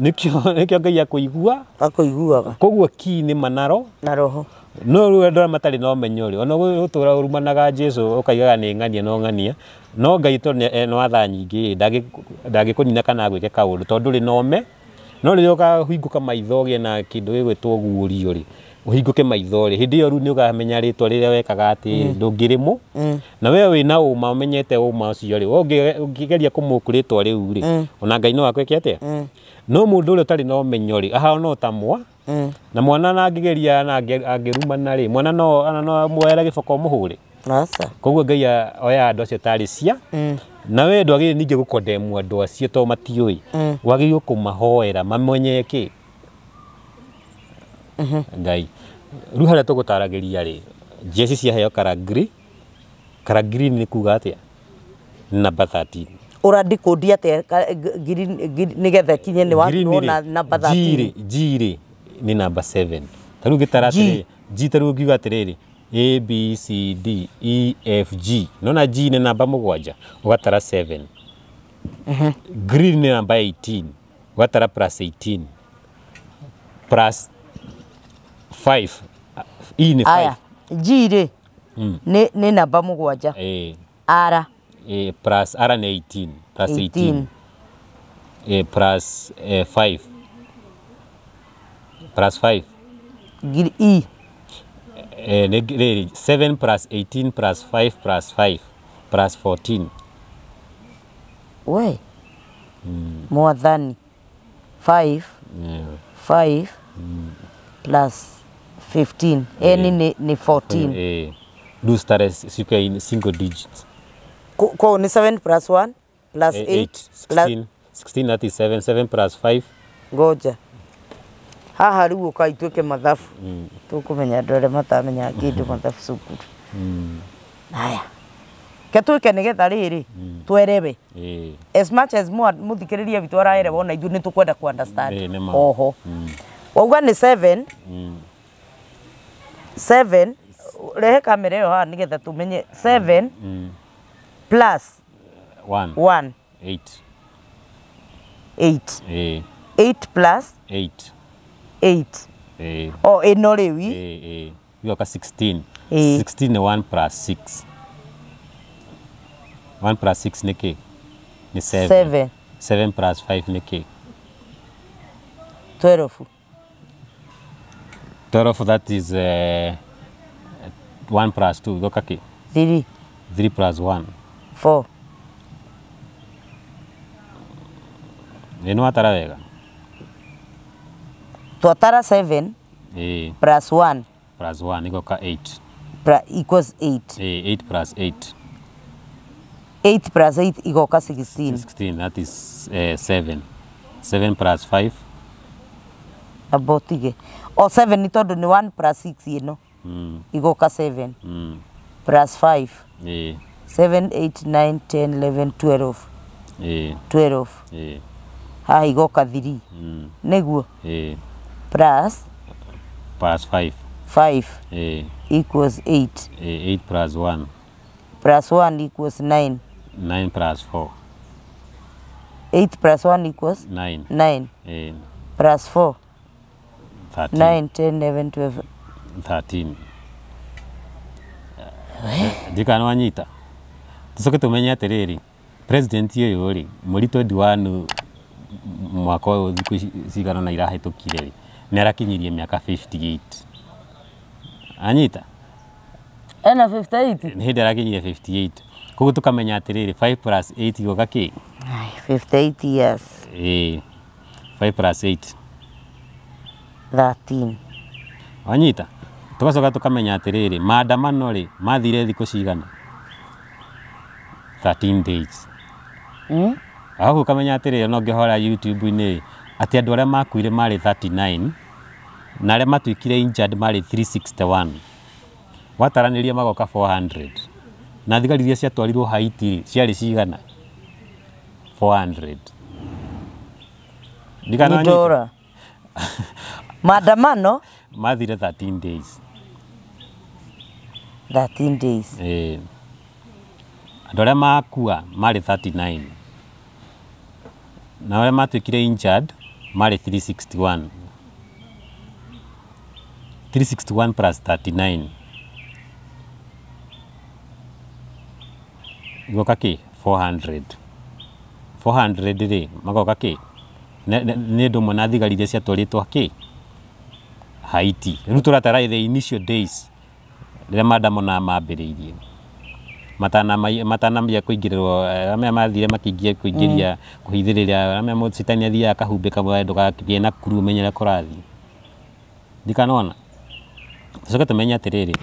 nĩkĩo Ngai akũigua. Akũiguaga. Koguo ki nĩ ma na roho. Na roho. No rĩu andũ arĩa matarĩ na ũmenyo rĩ, ona gũtũra ũrumanaga Jesũ ũkaigaga nĩ ng'ania no ng'ania, no Ngai tondũ ena tha nyingĩ rĩ, ndangĩkũnina kana agwĩke kaũndũ tondũ ndũrĩ na ũme. No rĩrĩa ũkahingũka maitho ũgĩe na kĩndũ gĩgwĩtwo guũrio rĩ, Ũhingũke maitho rĩ, hĩndĩ ĩyo rĩu nĩ ũkamenya rĩtwa rĩrĩa wekaga atĩ ndũngĩrĩmũ. Na we wĩna ũma, ũmenyete ũma ũcio rĩ, we ũngĩgeria kũmũkũ rĩtwa rĩu rĩ, ona Ngai no akwĩke atĩa? No mũndũ ũrĩa ũtarĩ na ũmenyo rĩ, ahana o ta mwa na mwana, na angĩgeria na angĩrumana rĩ, mwana no muoere gĩboko mũhũre. Aca. Koguo Ngai oya andũ acio tarĩ cia na we ndwagĩrĩire ningĩ gũkondemu andũ acio tondũ matiũĩ. Wagĩrĩirwo kũmahoera mamenye kĩ Ngai. Rĩu harĩa tũgũtaragĩria rĩ, jeshi ciaheo colour green. Colour green nĩ kuga atĩa? Nĩ namba 13. Ũrandikũndi atĩa green nĩgetha kinye nĩ Green wona rĩ, namba G 13? rĩ, G rĩ nĩ namba 7. Ta rĩu ngĩtara atĩrĩrĩ, G, ta rĩu ngiuga atĩrĩrĩ, A B C D E F G, nona G nĩ namba 7, ũgatara 7. Green nĩ namba 18, ũgatara plus 18 plus 5, E nĩ 5. Aya, G rĩ nĩ namba 7. Eh. R? Plus R nĩ 18 plus 18. 18. Plus 5, plus 5. E? Nĩ rĩrĩ, 7 plus 18 plus 5 plus 5 plus 14. We mwathani, 5 5 plus 15, eni nĩ 14. Rĩu citare ciuke in single digits. Koguo nĩ 7 plus 1 plus 8 8 16 16, that is 7 7 plus 5. Ngoja haha rĩu ũkai twĩke mathabu, tũkũmenya andũ arĩa matamenyaga kĩndũ mathabu cukuru. Haya, ke twĩke nĩgetha rĩrĩ twerewe. As much as mũthikĩrĩria witũ araerewa, ona ithuĩ nĩ tũkwenda ku understand. Nĩ ma. Oho wauga nĩ 7 7, rehe kamera ĩyo haha nĩgetha tũmenye, 7 plus 1. 1. 8. 8. 8 plus 8. 8. O ĩno rĩu i? Igoka 16. 16 nĩ 1 plus 6. 1 plus 6 nĩ kĩ? Nĩ 7. 7. 7 plus 5 nĩ kĩ? 12. 12, that is 1 plus 2, igoka kĩ? 3. 3 plus 1. 4. Ĩ nĩ watara wega. Twatara 7 plus 1 Plus 1 igoka 8. Equals 8. 8 plus 8. 8 plus 8 igoka 16. 16, that is 7 7 plus 5. Amba ũtige o 7 nĩ tondũ nĩ 1 plus 6 ĩno igoka 7 plus 5. 7 8 9 10 11 12. 12. Haha igoka 3 nĩguo plus Plus 5. 5 equals 8. 8 plus 1. Plus 1 equals 9. 9 plus 4. 8 plus 1 equals 9. 9 plus 4. 13. 9 10 11 12. 13. Ndikana nĩ wanyita. Tũcoke tũmenye atĩrĩrĩ, president ũyũ rĩ, mweri 21 mwaka ũyũ, thikũ ici cigana na irahĩtũkire rĩ, nĩ arakinyirie mĩaka 58, anyita? Ena 58. Nĩ hĩndĩ arakinyirie 58, koguo tũkamenya atĩrĩrĩ, 5 plus 8 igoka kĩ? Ai, 58 years. Ĩĩ, 5 plus 8. 13. Wanyita? Tũgacoka tũkamenya atĩrĩrĩ, maandamano rĩ, mathire thikũ cigana? 13 days. Arabu ũkamenya atĩrĩrĩ, no ngĩhora YouTube-inĩ atĩ andũ arĩa makuire marĩ 39 na arĩa matuĩkire injured marĩ 361, wataranĩria magoka 400. Na thigari iria ciatwarirwo Haiti rĩ, ciarĩ cigana? 400. Ndikana Nĩ wanyita? ndora maandamano Mathire 13 days. 13 days. Andũ arĩa makua marĩ 39 na arĩa matuĩkire injured marĩ 361. 361 plus 39 igoka kĩ? 400. 400 rĩ, magoka kĩ? Nĩ ũndũ ũmwe na thigari iria ciatwarĩtwo kĩ? Haiti rĩu tũratara the initial days rĩrĩa maandamano mambĩrĩirie matanambia kũingĩrĩrwo, arĩa mathire makĩingĩria kũingĩria kũhithĩrĩria arĩa citani athiaga akahumbĩka ndũgakĩgĩe na kuru ũmenye ũrĩa kũrathiĩ. Ndikanona tũcoke tũmenye atĩrĩrĩ,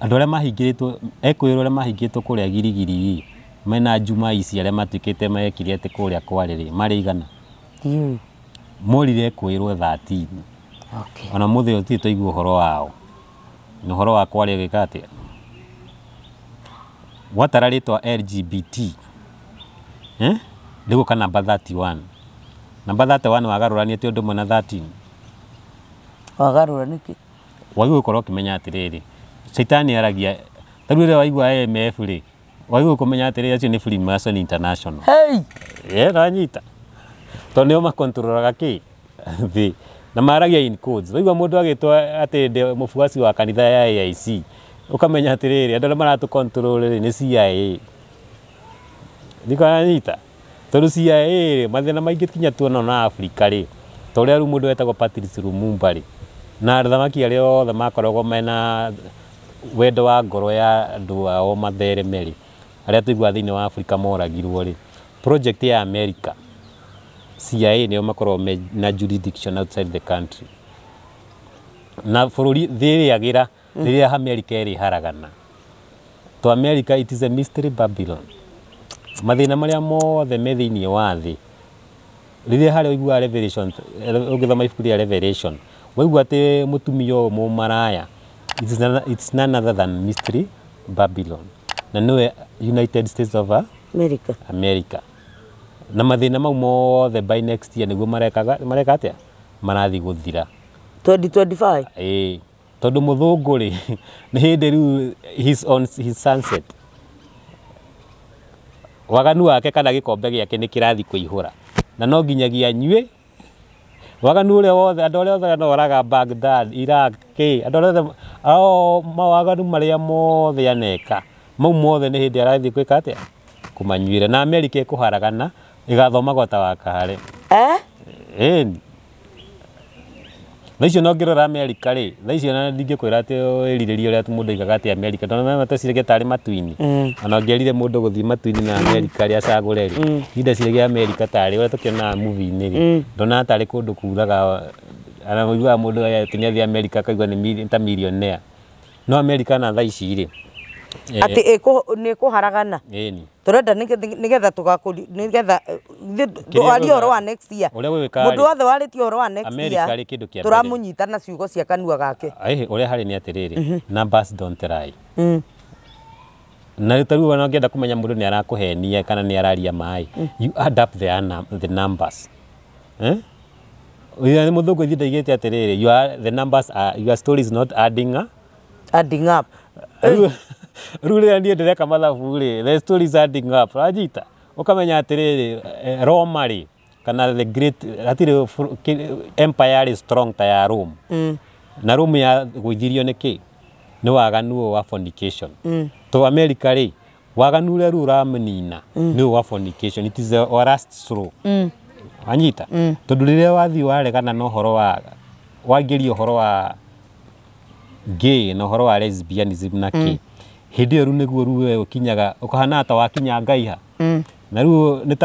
andũ arĩa mahingĩrĩtwo ekwĩrwo arĩa mahingĩtwo kũrĩa Girigiri rĩ, mena Juma ici arĩa matuĩkĩte mekire atĩ kũrĩa Kware rĩ, marĩ igana? Ndiũĩ. Morire kwĩrwo 13. Ona mũthĩ ũyũ tũtirĩ twaigua ũhoro wao na ũhoro wa Kware ũgĩka atĩa. Watara rĩtwa LGBT, eh, rĩgũka namba 31, namba 31 wagarũrania ti ũndũ ũmwe na 13. Wagarũra nĩkĩ? Wagĩrĩirwo gũkorwo ũkĩmenya atĩrĩrĩ, caitani aragia ta rĩu rĩrĩa waigua IMF rĩ, wagĩrĩirwo kũmenya atĩrĩrĩ, acio nĩ Freemason International. Hey! Ĩ nanyita tondũ nĩo makontrolaga kĩ thĩ na maragia in codes. Waigua mũndũ agĩtwo atĩ ndĩ mũbuaci wa kanitha ya AIC, ũkamenya atĩrĩrĩ, andũ arĩa maratũ control rĩ nĩ CIA. Ndikanyita tondũ CIA rĩ, mathĩna maingĩ kinya tuona na Afrika rĩ, ta ũrĩa rĩu mũndũ wetagwo Patrice Lumumba rĩ, na athamaki arĩa othe makoragwo mena wendo wa ngoro ya andũ ao mathereme rĩ, arĩa tũiguaga thĩinĩ wa Afrika moragirwo rĩ, project ya America CIA nĩo makoragwo me na jurisdiction outside the country na bũrũri thĩ ĩrĩagĩra rĩrĩa America ĩrĩharagana. To America, it is a mystery Babylon. Mathĩna marĩa mothe me thĩinĩ wa thĩ, rĩrĩa harĩa ũiguaga Revelation, ũngĩthoma ibuku rĩa Revelation, waigua atĩ mũtumia ũyũ mũmaraya, it's none other than mystery Babylon, na nĩwe United States of America. America. Na mathĩna mau mothe by next year nĩguo marekaga, mareka atĩa, marathiĩ gũthira. 2025. Ĩĩ, tondũ mũthũngũ rĩ, nĩ hĩndĩ rĩu he's on his sunset, waganu wake kana gĩkombe gĩake nĩ kĩrathiĩ kũihũra na no nginyagia anyue waganu ũrĩa wothe, andũ arĩa othe anoraga Baghdad, Iraq, kĩ andũ arĩa othe ao mawaganu marĩa mothe aneka mau mothe nĩ hĩndĩ arathiĩ gwĩka atĩa, kũmanyuĩra. Na America ĩkũharagana ĩgathomagwo ta wakahare. Eh? Ĩni thaa icio no ngĩrora America rĩ, thaa icio ona ndingĩkwĩra atĩ wĩrirĩrie ũrĩa mũndũ aigaga atĩ America, tondũ mateciragia tarĩ matu-inĩ. Ona ũngĩerire mũndũ gũthiĩ matu-inĩ na America rĩ, acagũre rĩ, niĩ ndeciragia America tarĩ ũrĩa tũkĩonaga movie-inĩ rĩ, ndonaga tarĩ kũndũ kuraga, ona ũiguaga mũndũ atĩ nĩ athiĩ America akaigua nĩ ta millionaire. No America na thaa ici rĩ, Atĩ nĩ ĩkũharagana. Ĩni. Tũrenda nĩgetha tũgakũri nĩgetha twarie ũhoro wa next year. Ũrĩa gwĩka Mũndũ wothe warĩtie ũhoro wa next America year, rĩ, kĩndũ kĩa mbere. tũramũnyita na ciugo cia kanua gake. Ĩhĩ, ũrĩa harĩ nĩ atĩrĩrĩ, numbers don't lie. Na ta rĩu ona ũngĩenda kũmenya mũndũ nĩ arakũhenia kana nĩ araria maĩ, you add up the numbers. Eh? Ũyũ nĩ mũthũngũ ithiĩ ndaigĩte atĩrĩrĩ, the numbers are, your story is not adding up. Adding up. Rĩu rĩrĩa niĩ ndĩreka mathabu rĩ, the story is adding up. Ũranyita? Ũkamenya atĩrĩrĩ, Roma rĩ, kana the great, hatirĩ empire rĩ strong ta ya Rome. Na Rome ya gũithirio nĩ kĩ? Nĩ waganu ũyũ wa fornication. To America rĩ, waganu ũrĩa rĩu ũramĩnina nĩ ũyũ wa fornication. It is the last straw. Wanyita? Tondũ rĩrĩa wathiĩ waregana na ũhoro wa waingĩria ũhoro wa gay na ũhoro wa lesbianism na kĩ, hĩndĩ ĩyo rĩu nĩguo rĩu we ũkinyaga ũkahana ta wakinya Ngai ha. Na rĩu nĩ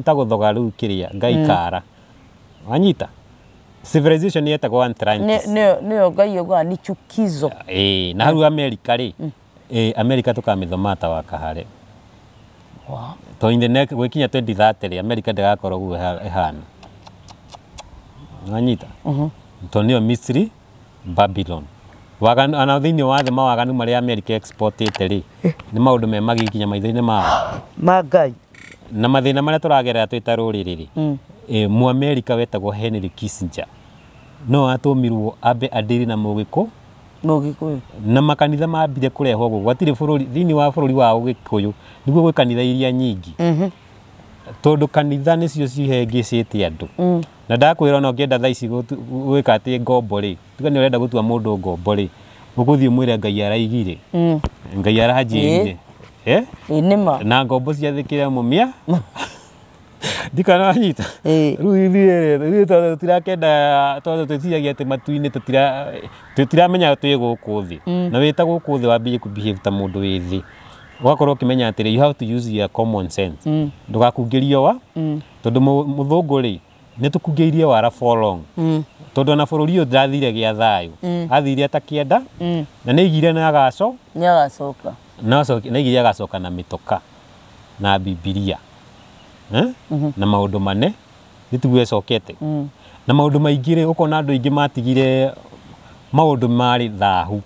ta gũthoga rĩu kĩrĩa Ngai kara. Wanyita? Civilization yetagwo Atlantis. Nĩyo Ngai augaga ni chukizo. Ĩĩ, na hau America rĩ, America tũkamĩthoma ta wakahare. To in the next gwĩkinya 2030 rĩ, America ndĩgakorwo ũguo ĩhana. Wanyita? To nĩyo Misri, Babylon. Waganu ona thĩinĩ wa thĩ mawaganu marĩa America exportĩte rĩ, nĩ maũndũ me magigi nginya maitho-inĩ mao. Ma Ngai. Na mathĩna marĩa tũragerera twĩ ta rũrĩrĩ rĩ, Mũamerika wetagwo Henry Kissinger no atũmirwo ambe adiri na Mũgĩkũ. Mũgĩkũyũ. Na makanitha mambire kũrehwo gũkũ, gwatirĩ bũrũri thĩinĩ wa bũrũri wa Ũgĩkũyũ nĩguo gwĩ kanitha iria nyingĩ. Tondũ kanitha nĩcio cihĩngĩcĩte andũ. Na ndakwĩra ona ũngĩenda thaa ici gwĩka atĩ ngombo rĩ, tuge nĩ ũrenda gũtua mũndũ ngombo rĩ, ũgũthiĩ ũmwĩre Ngai araigire, Ngai aranjĩrire. Eh? Ĩĩ nĩma. Na ngombo ciathĩkĩre mũmia. Ndikana wanyita. Ĩĩ. Rĩu ithuĩ tondũ tũtirakenda, tondũ twĩciragia atĩ matu-inĩ, tũtiramenya twĩ gũkũ thĩ, na wĩ ta gũkũ thĩ wambie kũ behave ta mũndũ wĩ thĩ, ũgakorwo ũkĩmenya atĩrĩ, you have to use your common sense, ndũgakungĩrio wa tondũ mũthũngũ rĩ, nĩ tũkungĩirie wara for long, tondũ ona bũrũri ũyũ ndathire gĩa thayũ, athire atakĩenda na nĩ aigire na agaco Nĩ agacoka. Na nĩ aigire agacoka na mĩtoka na Bibilia, eh? Na maũndũ mane nĩ tiguo ecokete na maũndũ maingĩ rĩ, ũkona andũ aingĩ matigire maũndũ marĩ thahu,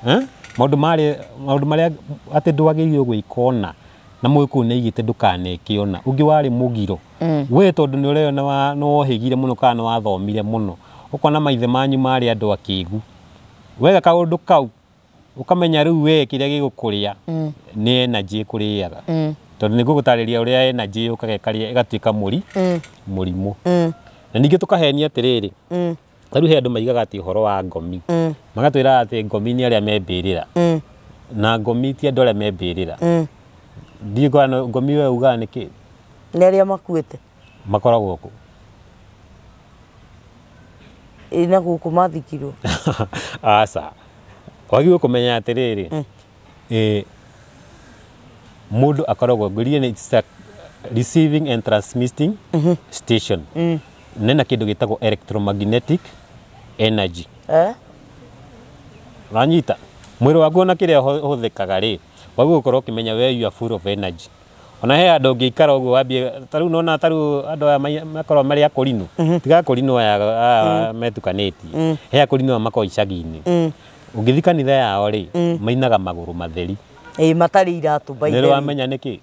eh? Maũndũ marĩ maũndũ marĩa atĩ ndwagĩrĩirwo gwĩka ona na mũgĩkũyũ nĩ aigĩte ndũkaneke ona ũngĩ warĩ mũgiro, we tondũ nĩ ũreyona nĩ wohĩgire mũno kana nĩ wathomire mũno, ũkona maithe manyu marĩ andũ akĩgu, wega kaũndũ kau ũkamenya rĩu we kĩrĩa gĩgũkũrĩa nĩ energy ĩkũrĩaga, tondũ nĩ ngũgũtarĩria ũrĩa energy yũkaga ĩkarĩa ĩgatuĩka mũrimũ. Na ningĩ tũkahenia atĩrĩrĩ, ta rĩu he andũ maigaga atĩ ũhoro wa ngomi, magatwĩra atĩ ngomi nĩ arĩa me mbĩrĩra, na ngomi ti andũ arĩa me mbĩrĩra. Ndiĩ kana ngomi we ugaga nĩ kĩ? Nĩ arĩa makuĩte. Makoragwo kũ? Ĩ, na gũkũ mathikirwo. Aca, wagĩrĩirwo kũmenya atĩrĩrĩ, mũndũ akoragwo ngwĩrire nĩ it's a receiving and transmitting station nena kĩndũ gĩtagwo electromagnetic energy. Eh? Wanyita mwĩrĩ waku ona kĩrĩa ũhũthĩkaga rĩ, wagĩrĩirwo gũkorwo ũkĩmenya we you are full of energy. Ona he andũ ũngĩikara ũguo wambie ta rĩu nona ta rĩu andũ aya makoragwo marĩ akũrinũ, tiga akũrinũ aya metukanĩtie, he akũrinũ aya makoragwo icagi-inĩ, ũngĩthiĩ kanitha yao rĩ, mainaga magũrũ matheri. Ĩ, matarĩ iratũ by nĩ the way. Wamenya nĩkĩ?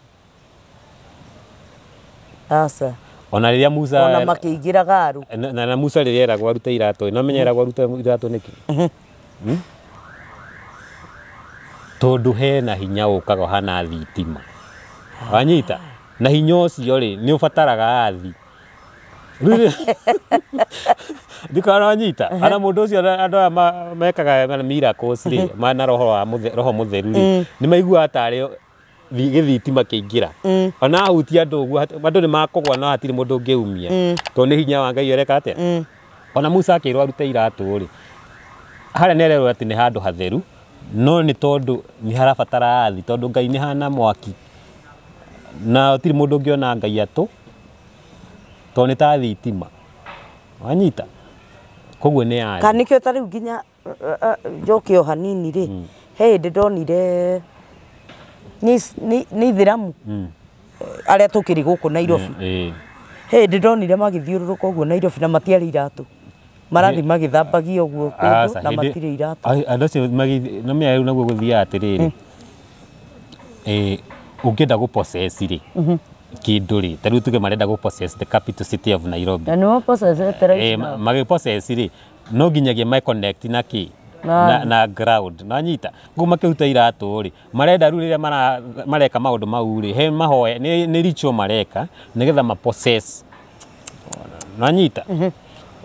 Aca. Ona rĩrĩa Musa Ona makĩingĩra garu. Na Musa rĩrĩa eragwo arute iratũ, no menya eragwo arute iratũ nĩkĩ? Hmm? Tondũ hena hinya ũkaga ũhana thitima, wanyita, na hinya ũcio rĩ, nĩ ũbataraga athi. Ndikana wanyita ana mũndũ ũcio andũ aya mekaga miracles rĩ, mana roho wa roho mũtheru rĩ, nĩ maiguaga tarĩ gĩthitima kĩingĩra, ona ahutia andũ ũguo andũ nĩ makũgwa, no hatirĩ mũndũ ũngĩumia, tondũ nĩ hinya wa Ngai ũreka atĩa. Ona Musa akĩrwo arute iratũ rĩ, harĩa nĩ arerwo atĩ nĩ handũ hatheru, no nĩ tondũ nĩ harabatara athi, tondũ Ngai nĩ hana mwaki na gũtirĩ mũndũ ũngĩona Ngai atũ, tondũ nĩ ta thitima, wanyita, koguo nĩ athi. Kana nĩkĩo ta rĩu nginya njoke o hanini rĩ, he hĩndĩ ndonire nĩ ithĩramu arĩa tũkĩrĩ gũkũ Nairobi, he hĩndĩ ndonire magĩthiũrũrũka ũguo Nairobi na matiarĩ iratũ, marathiĩ magĩthambagia ũguo kũndũ na matirĩ iratũ. Andũ acio no menya rĩu naguo gũthiaga atĩrĩrĩ, ũngĩenda gũ possess rĩ kĩndũ rĩ, ta rĩu tuge marenda gũ possess the capital city of Nairobi. Na nĩo possessete right now. Magĩ possess rĩ, no nginyagia ma connect na kĩ? Na ground, nanyita koguo makĩruta iratũ rĩ, marenda rĩu rĩrĩa mareka maũndũ mau rĩ, he mahoya nĩ ritual mareka nĩgetha ma possess, nanyita.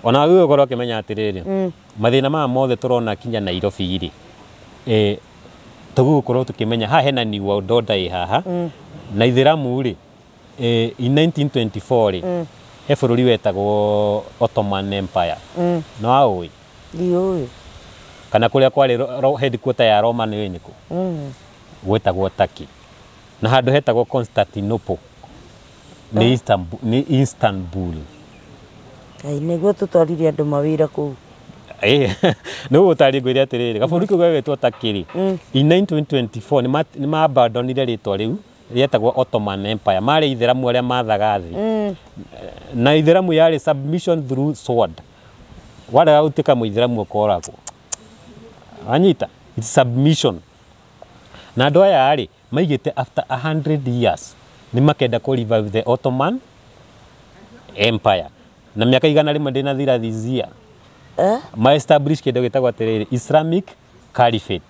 Ona wagĩrĩirwo gũkorwo ũkĩmenya atĩrĩrĩ, mathĩna maya mothe tũrona kinya Nairobi rĩ, tũgũkorwo tũkĩmenya haha hena New World Order ĩ haha. Na ithĩramu rĩ, in 1924 rĩ, he bũrũri wetagwo Ottoman Empire, no waũĩ? Ndiũĩ. Kana kũrĩa kwarĩ headquarter ya Roma nĩ nĩkũ? Gwetagwo Turkey, na handũ hetagwo Constantinople nĩ Istanbul, nĩ Istanbul. Ngai, nĩguo tũtwarire andũ mawĩra kũu. Nĩ gũgũtarĩria ngwĩre atĩrĩrĩ, gabũrũri kau gagwĩtwo Turkey rĩ, in 1924 nĩ ma-abandonire rĩtwa rĩu rĩetagwo Ottoman Empire. Marĩ ithĩramu arĩa mathaga thĩ, na ithĩramu yarĩ submission through sword. Warega gũtuĩka mũithĩramu ũkoragwo, wanyita, it's submission. Na andũ aya rĩ, maigĩte after 100 years nĩ makenda kũ revive the Ottoman Empire, na mĩaka 100 ndĩnathira this year. Eh? Ma establish kĩndũ gĩtagwo atĩrĩrĩ, Islamic Caliphate,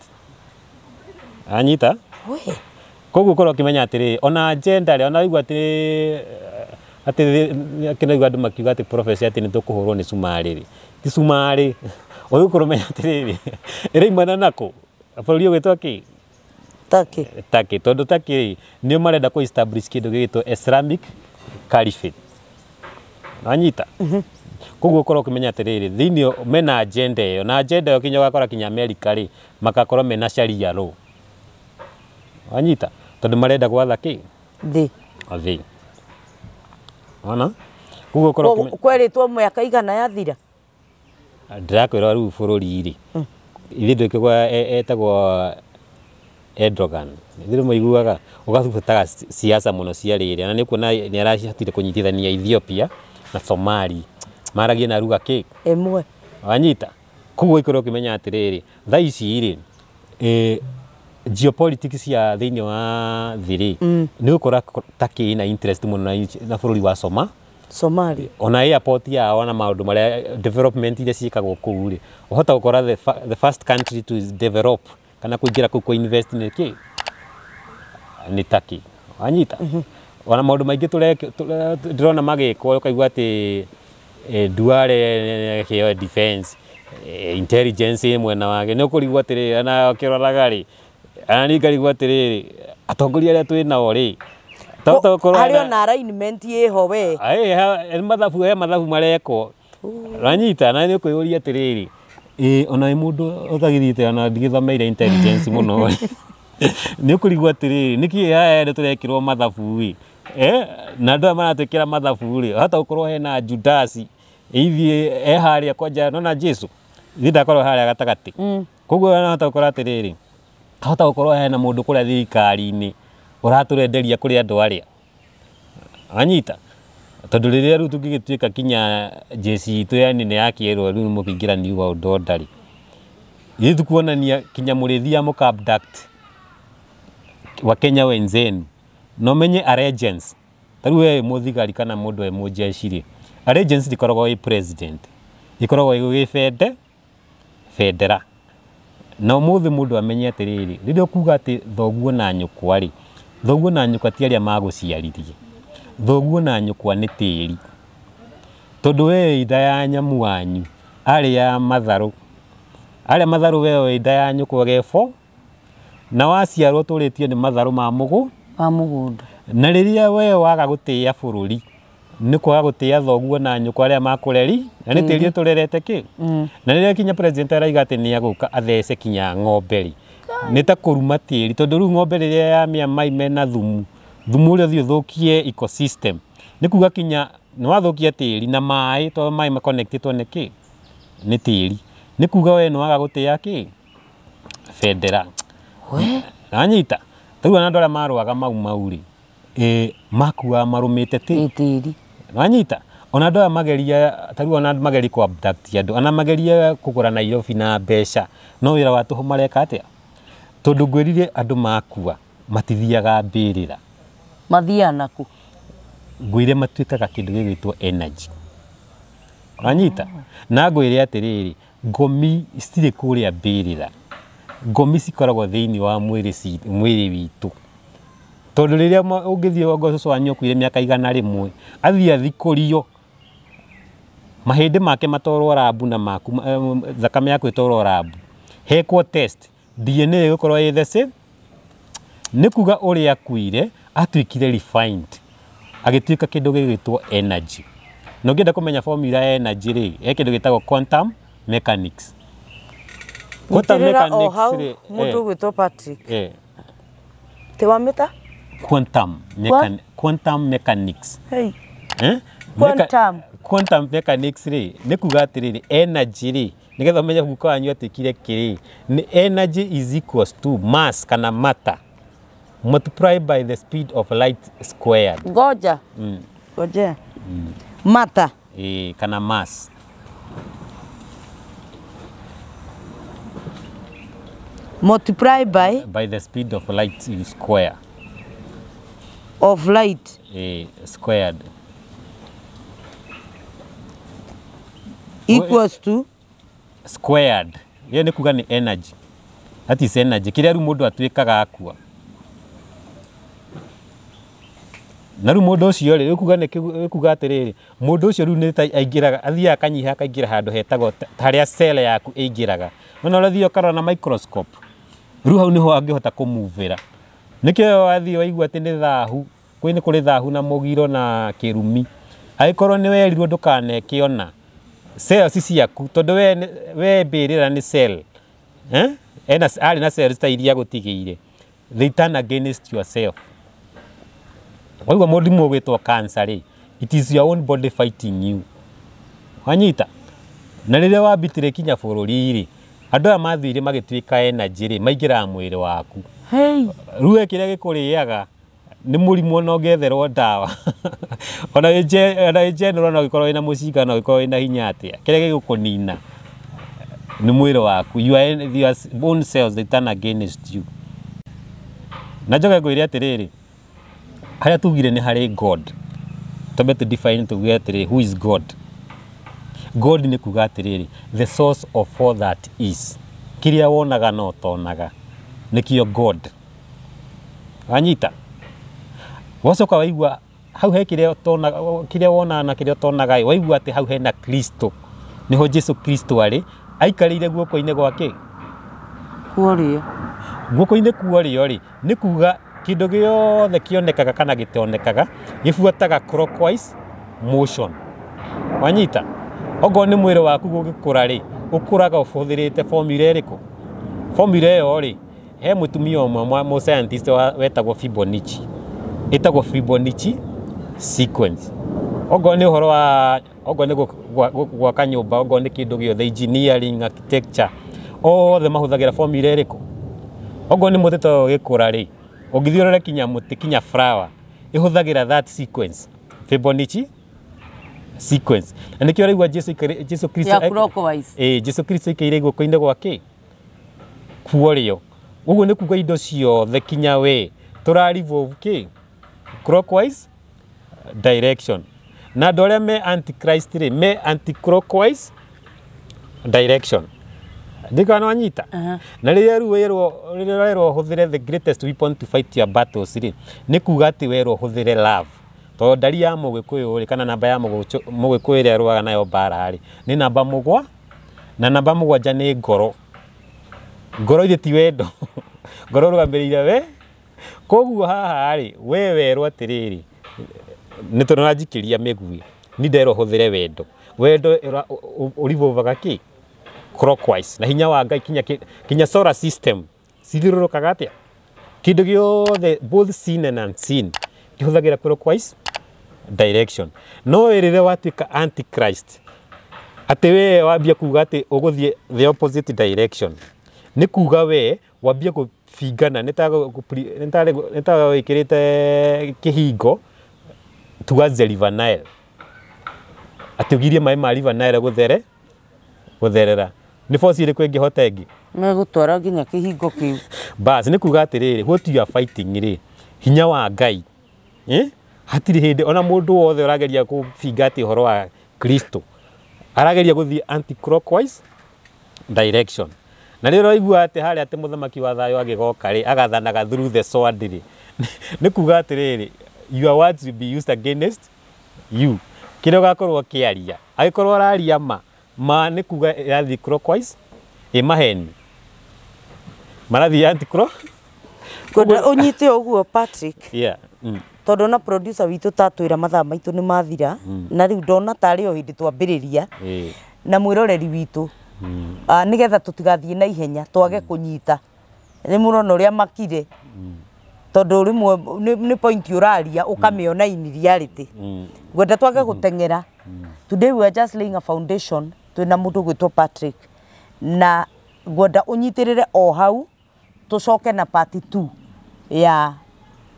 anyita. We. Koguo ũkorwo ũkĩmenya atĩrĩrĩ, ona agenda rĩ, ona waigua atĩ kĩnaigua andũ makiuga atĩ prophecy atĩ nĩ tũkũhũrwo nĩ cumarĩ rĩ, ti cumarĩ. Ũgĩkorwo ũmenya atĩrĩrĩ, ĩraimana nakũ? Bũrũri ũgwĩtwo kĩ? Turkey. Turkey, tondũ Turkey rĩ, nĩo marenda kũ establish kĩndũ gĩgĩtwo Islamic Caliphate. Wanyita? Koguo ũkorwo ũkĩmenya atĩrĩrĩ, thĩinĩ mena agenda ĩyo, na agenda ĩyo kinya ũgakora kinya America rĩ, makakorwo mena Sharia law. Wanyita? Tondũ marenda gwatha kĩ? Thĩ. Thĩ. Wona? Koguo ũkorwo ũkĩmenya Kwerĩtwo mĩaka igana yathira. Ndĩrakwĩra rĩu bũrũri rĩ, ithuĩ ndũkĩgwa etagwo Erdogan. Ithuĩ mũiguaga ũgabutaga siasa mũno cia rĩrĩ, na nĩ ũkuona nĩ arahotire kũnyitithania Ethiopia na Somali maragie na ruga kĩ? Ĩmwe. Wanyita? Koguo ikorwo ũkĩmenya atĩrĩrĩ, thaa ici rĩ, geopolitics ya thĩinĩ wa thĩ rĩ, nĩ ũgũkora Turkey ĩna interest mũno na bũrũri wa Somalia. Ona airport yao na maũndũ marĩa development iria ciĩkagwo kũu rĩ, ũhota gũkora the first country to develop kana kũingĩra kũu kũ invest nĩ kĩ? Nĩ Turkey. Wanyita? Ona maũndũ maingĩ ndĩrona magĩkwo, ũkaigua atĩ Duale kĩo defense, intelligence ĩ mwena wake, nĩ ũkũrigwo atĩrĩrĩ, ona ũkĩroraga rĩ, ona niĩ ngarigwo atĩrĩrĩ, atongoria arĩa twĩ nao rĩ, Harĩ ona alignment ĩho we. Aĩ, mathabu, he mathabu marekwo. Wanyita? Na nĩ ũkwĩyũria atĩrĩrĩ, ĩ ona wĩ mũndũ ũtagĩthiĩte ona ndigĩthomeire intelligence mũno, nĩ ũkũrigwo atĩrĩrĩ, nĩkĩ haya nĩ tũrekĩrwo mathabu ĩ? Na andũ aya maratwĩkĩra mathabu rĩ, hata gũkorwo hena Judasi ithiĩ e harĩa kwanja, nona Jesu ithiĩ ndakorwo harĩa gatagatĩ. Koguo hata gũkorwo atĩrĩrĩ, hata gũkorwo hena mũndũ kũrĩa thirikari-inĩ ũratũrenderia kũrĩ andũ arĩa. Wanyita? Tondũ rĩrĩa rĩu tũngĩgĩtuĩka kinya jeshi itũ yani nĩ yakĩrwo rĩu mũkĩingĩra New World Order rĩ, ithuĩ tukuonania kinya mũrĩthia mũka abduct Wakenya wenzenu, na ũmenye allegiance. Ta rĩu we wĩ mũthigari kana mũndũ wĩ mũjeshi rĩ, allegiance ndĩkoragwo ĩ president, ĩkoragwo ĩ bendera. Na ũmũthĩ mũndũ amenye atĩrĩrĩ, rĩrĩa ũkuga atĩ thoguo na nyũkwa rĩ, thoguo na nyũkwa ti arĩa magũciaririe, thoguo na nyũkwa nĩ tĩri. Tondũ we wĩ nda ya nyamu wanyu, arĩa matharũ, arĩa matharũ we wĩ nda ya nyũkwa gebũ, na waciarwo tũrĩtio nĩ matharũ ma mũgũ, Ma mũgũnda. Na rĩrĩa we waga gũtĩĩa bũrũri, nĩ kwaga gũtĩĩa thoguo na nyũkwa arĩa makũreri, na nĩ tĩri ũtũrerete kĩ? Na rĩrĩa kinya president araiga atĩ nĩ agũka athece kinya ng'ombe rĩ, nĩ ta kũruma tĩri, tondũ rĩu ng'ombe rĩrĩa yamĩa mai mena thumu, thumu ũrĩa ũthiĩ ũthũkie ecosystem, nĩ kuga kinya nĩ wathũkia tĩri na maĩ, tondũ maĩ makonectĩtwo nĩ kĩ? Nĩ tĩri. Nĩ kuga we nĩ waga gũtĩĩa kĩ? Bendera. Wanyita? Rĩu ona andũ arĩa marũaga mau mau rĩ, makuaga marũmĩte tĩri. Wanyita? Ona andũ aya mageria, ta rĩu ona mageria kũ abduct andũ, ona mageria kũgũra Nairobi na mbeca, no wĩra wa tũhũ mareka atĩa? Tondũ ngwĩrire andũ makua matithiaga mbĩrĩra. Mathiaga nakũ? Ngwĩre matuĩkaga kĩndũ gĩgwĩtwo energy. Wanyita? Na ngwĩre atĩrĩrĩ, ngomi citirĩ kũrĩa mbĩrĩra. Ngomi cikoragwo thĩinĩ wa mwĩrĩ witũ. Tondũ rĩrĩa ũngĩthiĩ ongo cũcũ wanyu akuire mĩaka 100, athiĩ athikũrio, mahĩndĩ make matwarwo rabu na maku, thakame yaku ĩtwarwo rabu, hekwo test, DNA ĩgũkorwo ĩ the same. Nĩ kuga ũrĩa akuire atuĩkire refined, agĩtuĩka kĩndũ gĩgwĩtwo energy. Na ũngĩenda kũmenya formula ya energy rĩ, he kĩndũ gĩtagwo quantum mechanics. Quantum mechanics rĩ, mũndũ ũgwĩtwo Patrick. Ti wamĩta? Quantum mechanics. Hey. Quantum. Quantum mechanics rĩ, nĩ kuga atĩrĩrĩ, energy rĩ, nĩgetha ũmenye guka wanyu atuĩkire kĩrĩ, nĩ energy is equals to mass kana matter multiplied by the speed of light squared. Ngoja. Ngoja. Matter. Kana mass. Multiply by the speed of light square. Of light. Squared. Equals to squared. Hiyo ni kuga ni energy. That is energy. Kila rĩu mũndũ atuĩkaga akua. Na rĩu mũndũ ũcio rĩ, kuga nĩ kuga atĩrĩrĩ, mũndũ ũcio rĩu nĩ ta aingĩraga, athiaga akanyiha akaingĩra handũ hetagwo harĩa cell yaku ĩingĩraga. Nona ũrathiĩ ũkarora na microscope. Rĩu hau nĩho angĩhota kũmuvĩra. Nĩkĩo wathiĩ waigua atĩ nĩ thahu, Kwĩ nĩ kũrĩ thahu na mũgiro na kĩrumi. Angĩkorwo nĩ werirwo ndũkaneke ona cells ciaku, tondũ we mbĩrĩra nĩ cell, eh? Ena arĩ na cells ta iria agũtigĩire, they turn against yourself. Waigua mũrimũ ũgwĩtwo cancer rĩ, it is your own body fighting you. Wanyita? Na rĩrĩa wambitire kinya bũrũri rĩ, andũ aya mathire magĩtuĩka energy rĩ, maingĩraga mwĩrĩ waku. Hey. Rĩu we kĩrĩa gĩkũrĩaga nĩ mũrimũ, ona ũngĩetherwo ndawa, ona wĩ general, no ũgĩkorwo wĩna mũcinga, no ũgĩkorwo wĩna hinya atĩa, kĩrĩa gĩgũkũnina nĩ mwĩrĩ waku. Your bone cells, they turn against you. Na njoke ngwĩre atĩrĩrĩ, harĩa tugire nĩ harĩ God, twambe tu define, tuge atĩrĩrĩ, who is God? God nĩ kuga atĩrĩrĩ, the source of all that is. Kĩrĩa wonaga no ũtonaga nĩkĩo God. Wanyita? Wacoka waigua hau he kĩrĩa ũtonaga, kĩrĩa wonaga na kĩrĩa ũtonaga ĩ, waigua atĩ hau hena Kristo, nĩho Jesu Kristo arĩ aikarĩire guoko-inĩ gwake Kuorio. Guoko-inĩ kuorĩo rĩ, nĩ kuga kĩndũ gĩothe kĩonekaga kana gĩtionekaga gĩbuataga clockwise motion. Wanyita? Okorwo nĩ mwĩrĩ waku gũgĩkũra rĩ, ũkũraga ũhũthĩrĩte formula ĩrĩkũ? Formula ĩyo rĩ, he mũtumia ũmwe mũ scientist wetagwo Fibonacci, ĩtagwo Fibonacci sequence. Okorwo nĩ ũhoro wa, okorwo nĩ gwaka nyũmba, okorwo nĩ kĩndũ gĩothe, engineering, architecture, othe mahũthagĩra formula ĩrĩkũ? Okorwo nĩ mũtĩ ta ũyũ ũgĩkũra rĩ, ũngĩthiĩ ũrore kinya mũtĩ, kinya flower ĩhũthagĩra that sequence, Fibonacci sequence. Na nĩkĩo ũraigua Jesu Jesu Kristo Ya clockwise. Ĩ, Jesu Kristo aikaire guoko-inĩ gwake kuorĩo. Ũguo nĩ kuga indo ciothe kinya we tũra revolve kĩ clockwise direction. Na andũ arĩa me antichrist rĩ, me anti-clockwise direction. Ndikana wanyita? Na rĩrĩa rĩu werwo, rĩrĩa werwo ũhũthĩre the greatest weapon to fight your battles rĩ, nĩ kuga atĩ werwo ũhũthĩre love, tondũ ndari ya mũgĩkũyũ rĩ, kana namba ya mũgĩkũyũ ĩrĩa arũaga nayo mbara rĩ, nĩ namba mũgwa, na namba 7 nĩ ngoro. Ngoro ithe ti wendo, ngoro ũrũgamĩrĩire we. Koguo haha rĩ, we werwo atĩrĩrĩ, nĩ tondũ ũranjikĩria mĩguĩ, ni nderwo hũthĩre wendo. Wendo ũrivolvaga kĩ clockwise, na hinya wa Ngai kinya solar system cithiũrũrũkaga atĩa? Kĩndũ gĩothe, both seen and unseen, kĩhũthagĩra clockwise direction. No rĩrĩa watuĩka antichrist, atĩ we wambia kuga atĩ ũgũthiĩ the opposite direction, nĩ kuga we wambia kũbingana, nĩ ta wĩkĩrĩte kĩhingo towards the River Nile, atĩ ũgirie maĩ ma River Nile gũtherera. Nĩ force ĩrĩkũ ĩngĩhota ĩngĩ? Megũtwara nginya kĩhingo kĩu. Bas, nĩ kuga atĩrĩrĩ, what you are fighting rĩ, hinya wa Ngai, eh? Hatirĩ hĩndĩ ona mũndũ wothe ũrageria kũbinga atĩ ũhoro wa Kristo arageria gũthiĩ anti-clockwise direction. Na rĩrĩa ũraigua atĩ harĩa atĩ mũthamaki wa thayũ agĩgoka rĩ, agathanaga through the sword rĩ, nĩ kuga atĩrĩrĩ, your words will be used against you. Kĩrĩa ũgakorwo ũkĩaria, angĩkorwo ũraria ma, ma nĩ kuga ĩrathiĩ clockwise, ĩ maheni marathiĩ anti-clock. Ngwenda ũnyite ũguo, Patrick. Yeah. Tondũ na producer witũ tatwĩra mathaa maitũ nĩ mathira, na rĩu ndona tarĩ o hĩndĩ twambĩrĩria. Na mwĩroreri witũ, nĩgetha tũtigathiĩ na ihenya twage kũnyita, nĩ mũrona ũrĩa makire, tondũ rĩmwe nĩ point ũraria ũkamĩona in reality. Ngwenda twage gũteng'era. Today we are just laying a foundation. Twĩna mũndũ gwĩtwo Patrick, na ngwenda ũnyitĩrĩre o hau, tũcoke na part 2 ya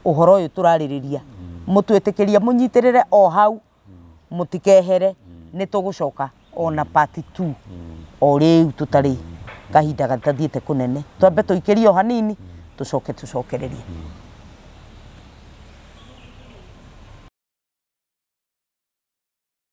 ũhoro ũyũ tũrarĩrĩria. Mũtwĩtĩkĩria mũnyitĩrĩre o hau, mũtikehere, nĩ tũgũcoka ona part 2 o rĩu tũtarĩ kahinda gatathiĩte kũnene. Twambe tũikĩrie o hanini, tũcoke tũcokererie.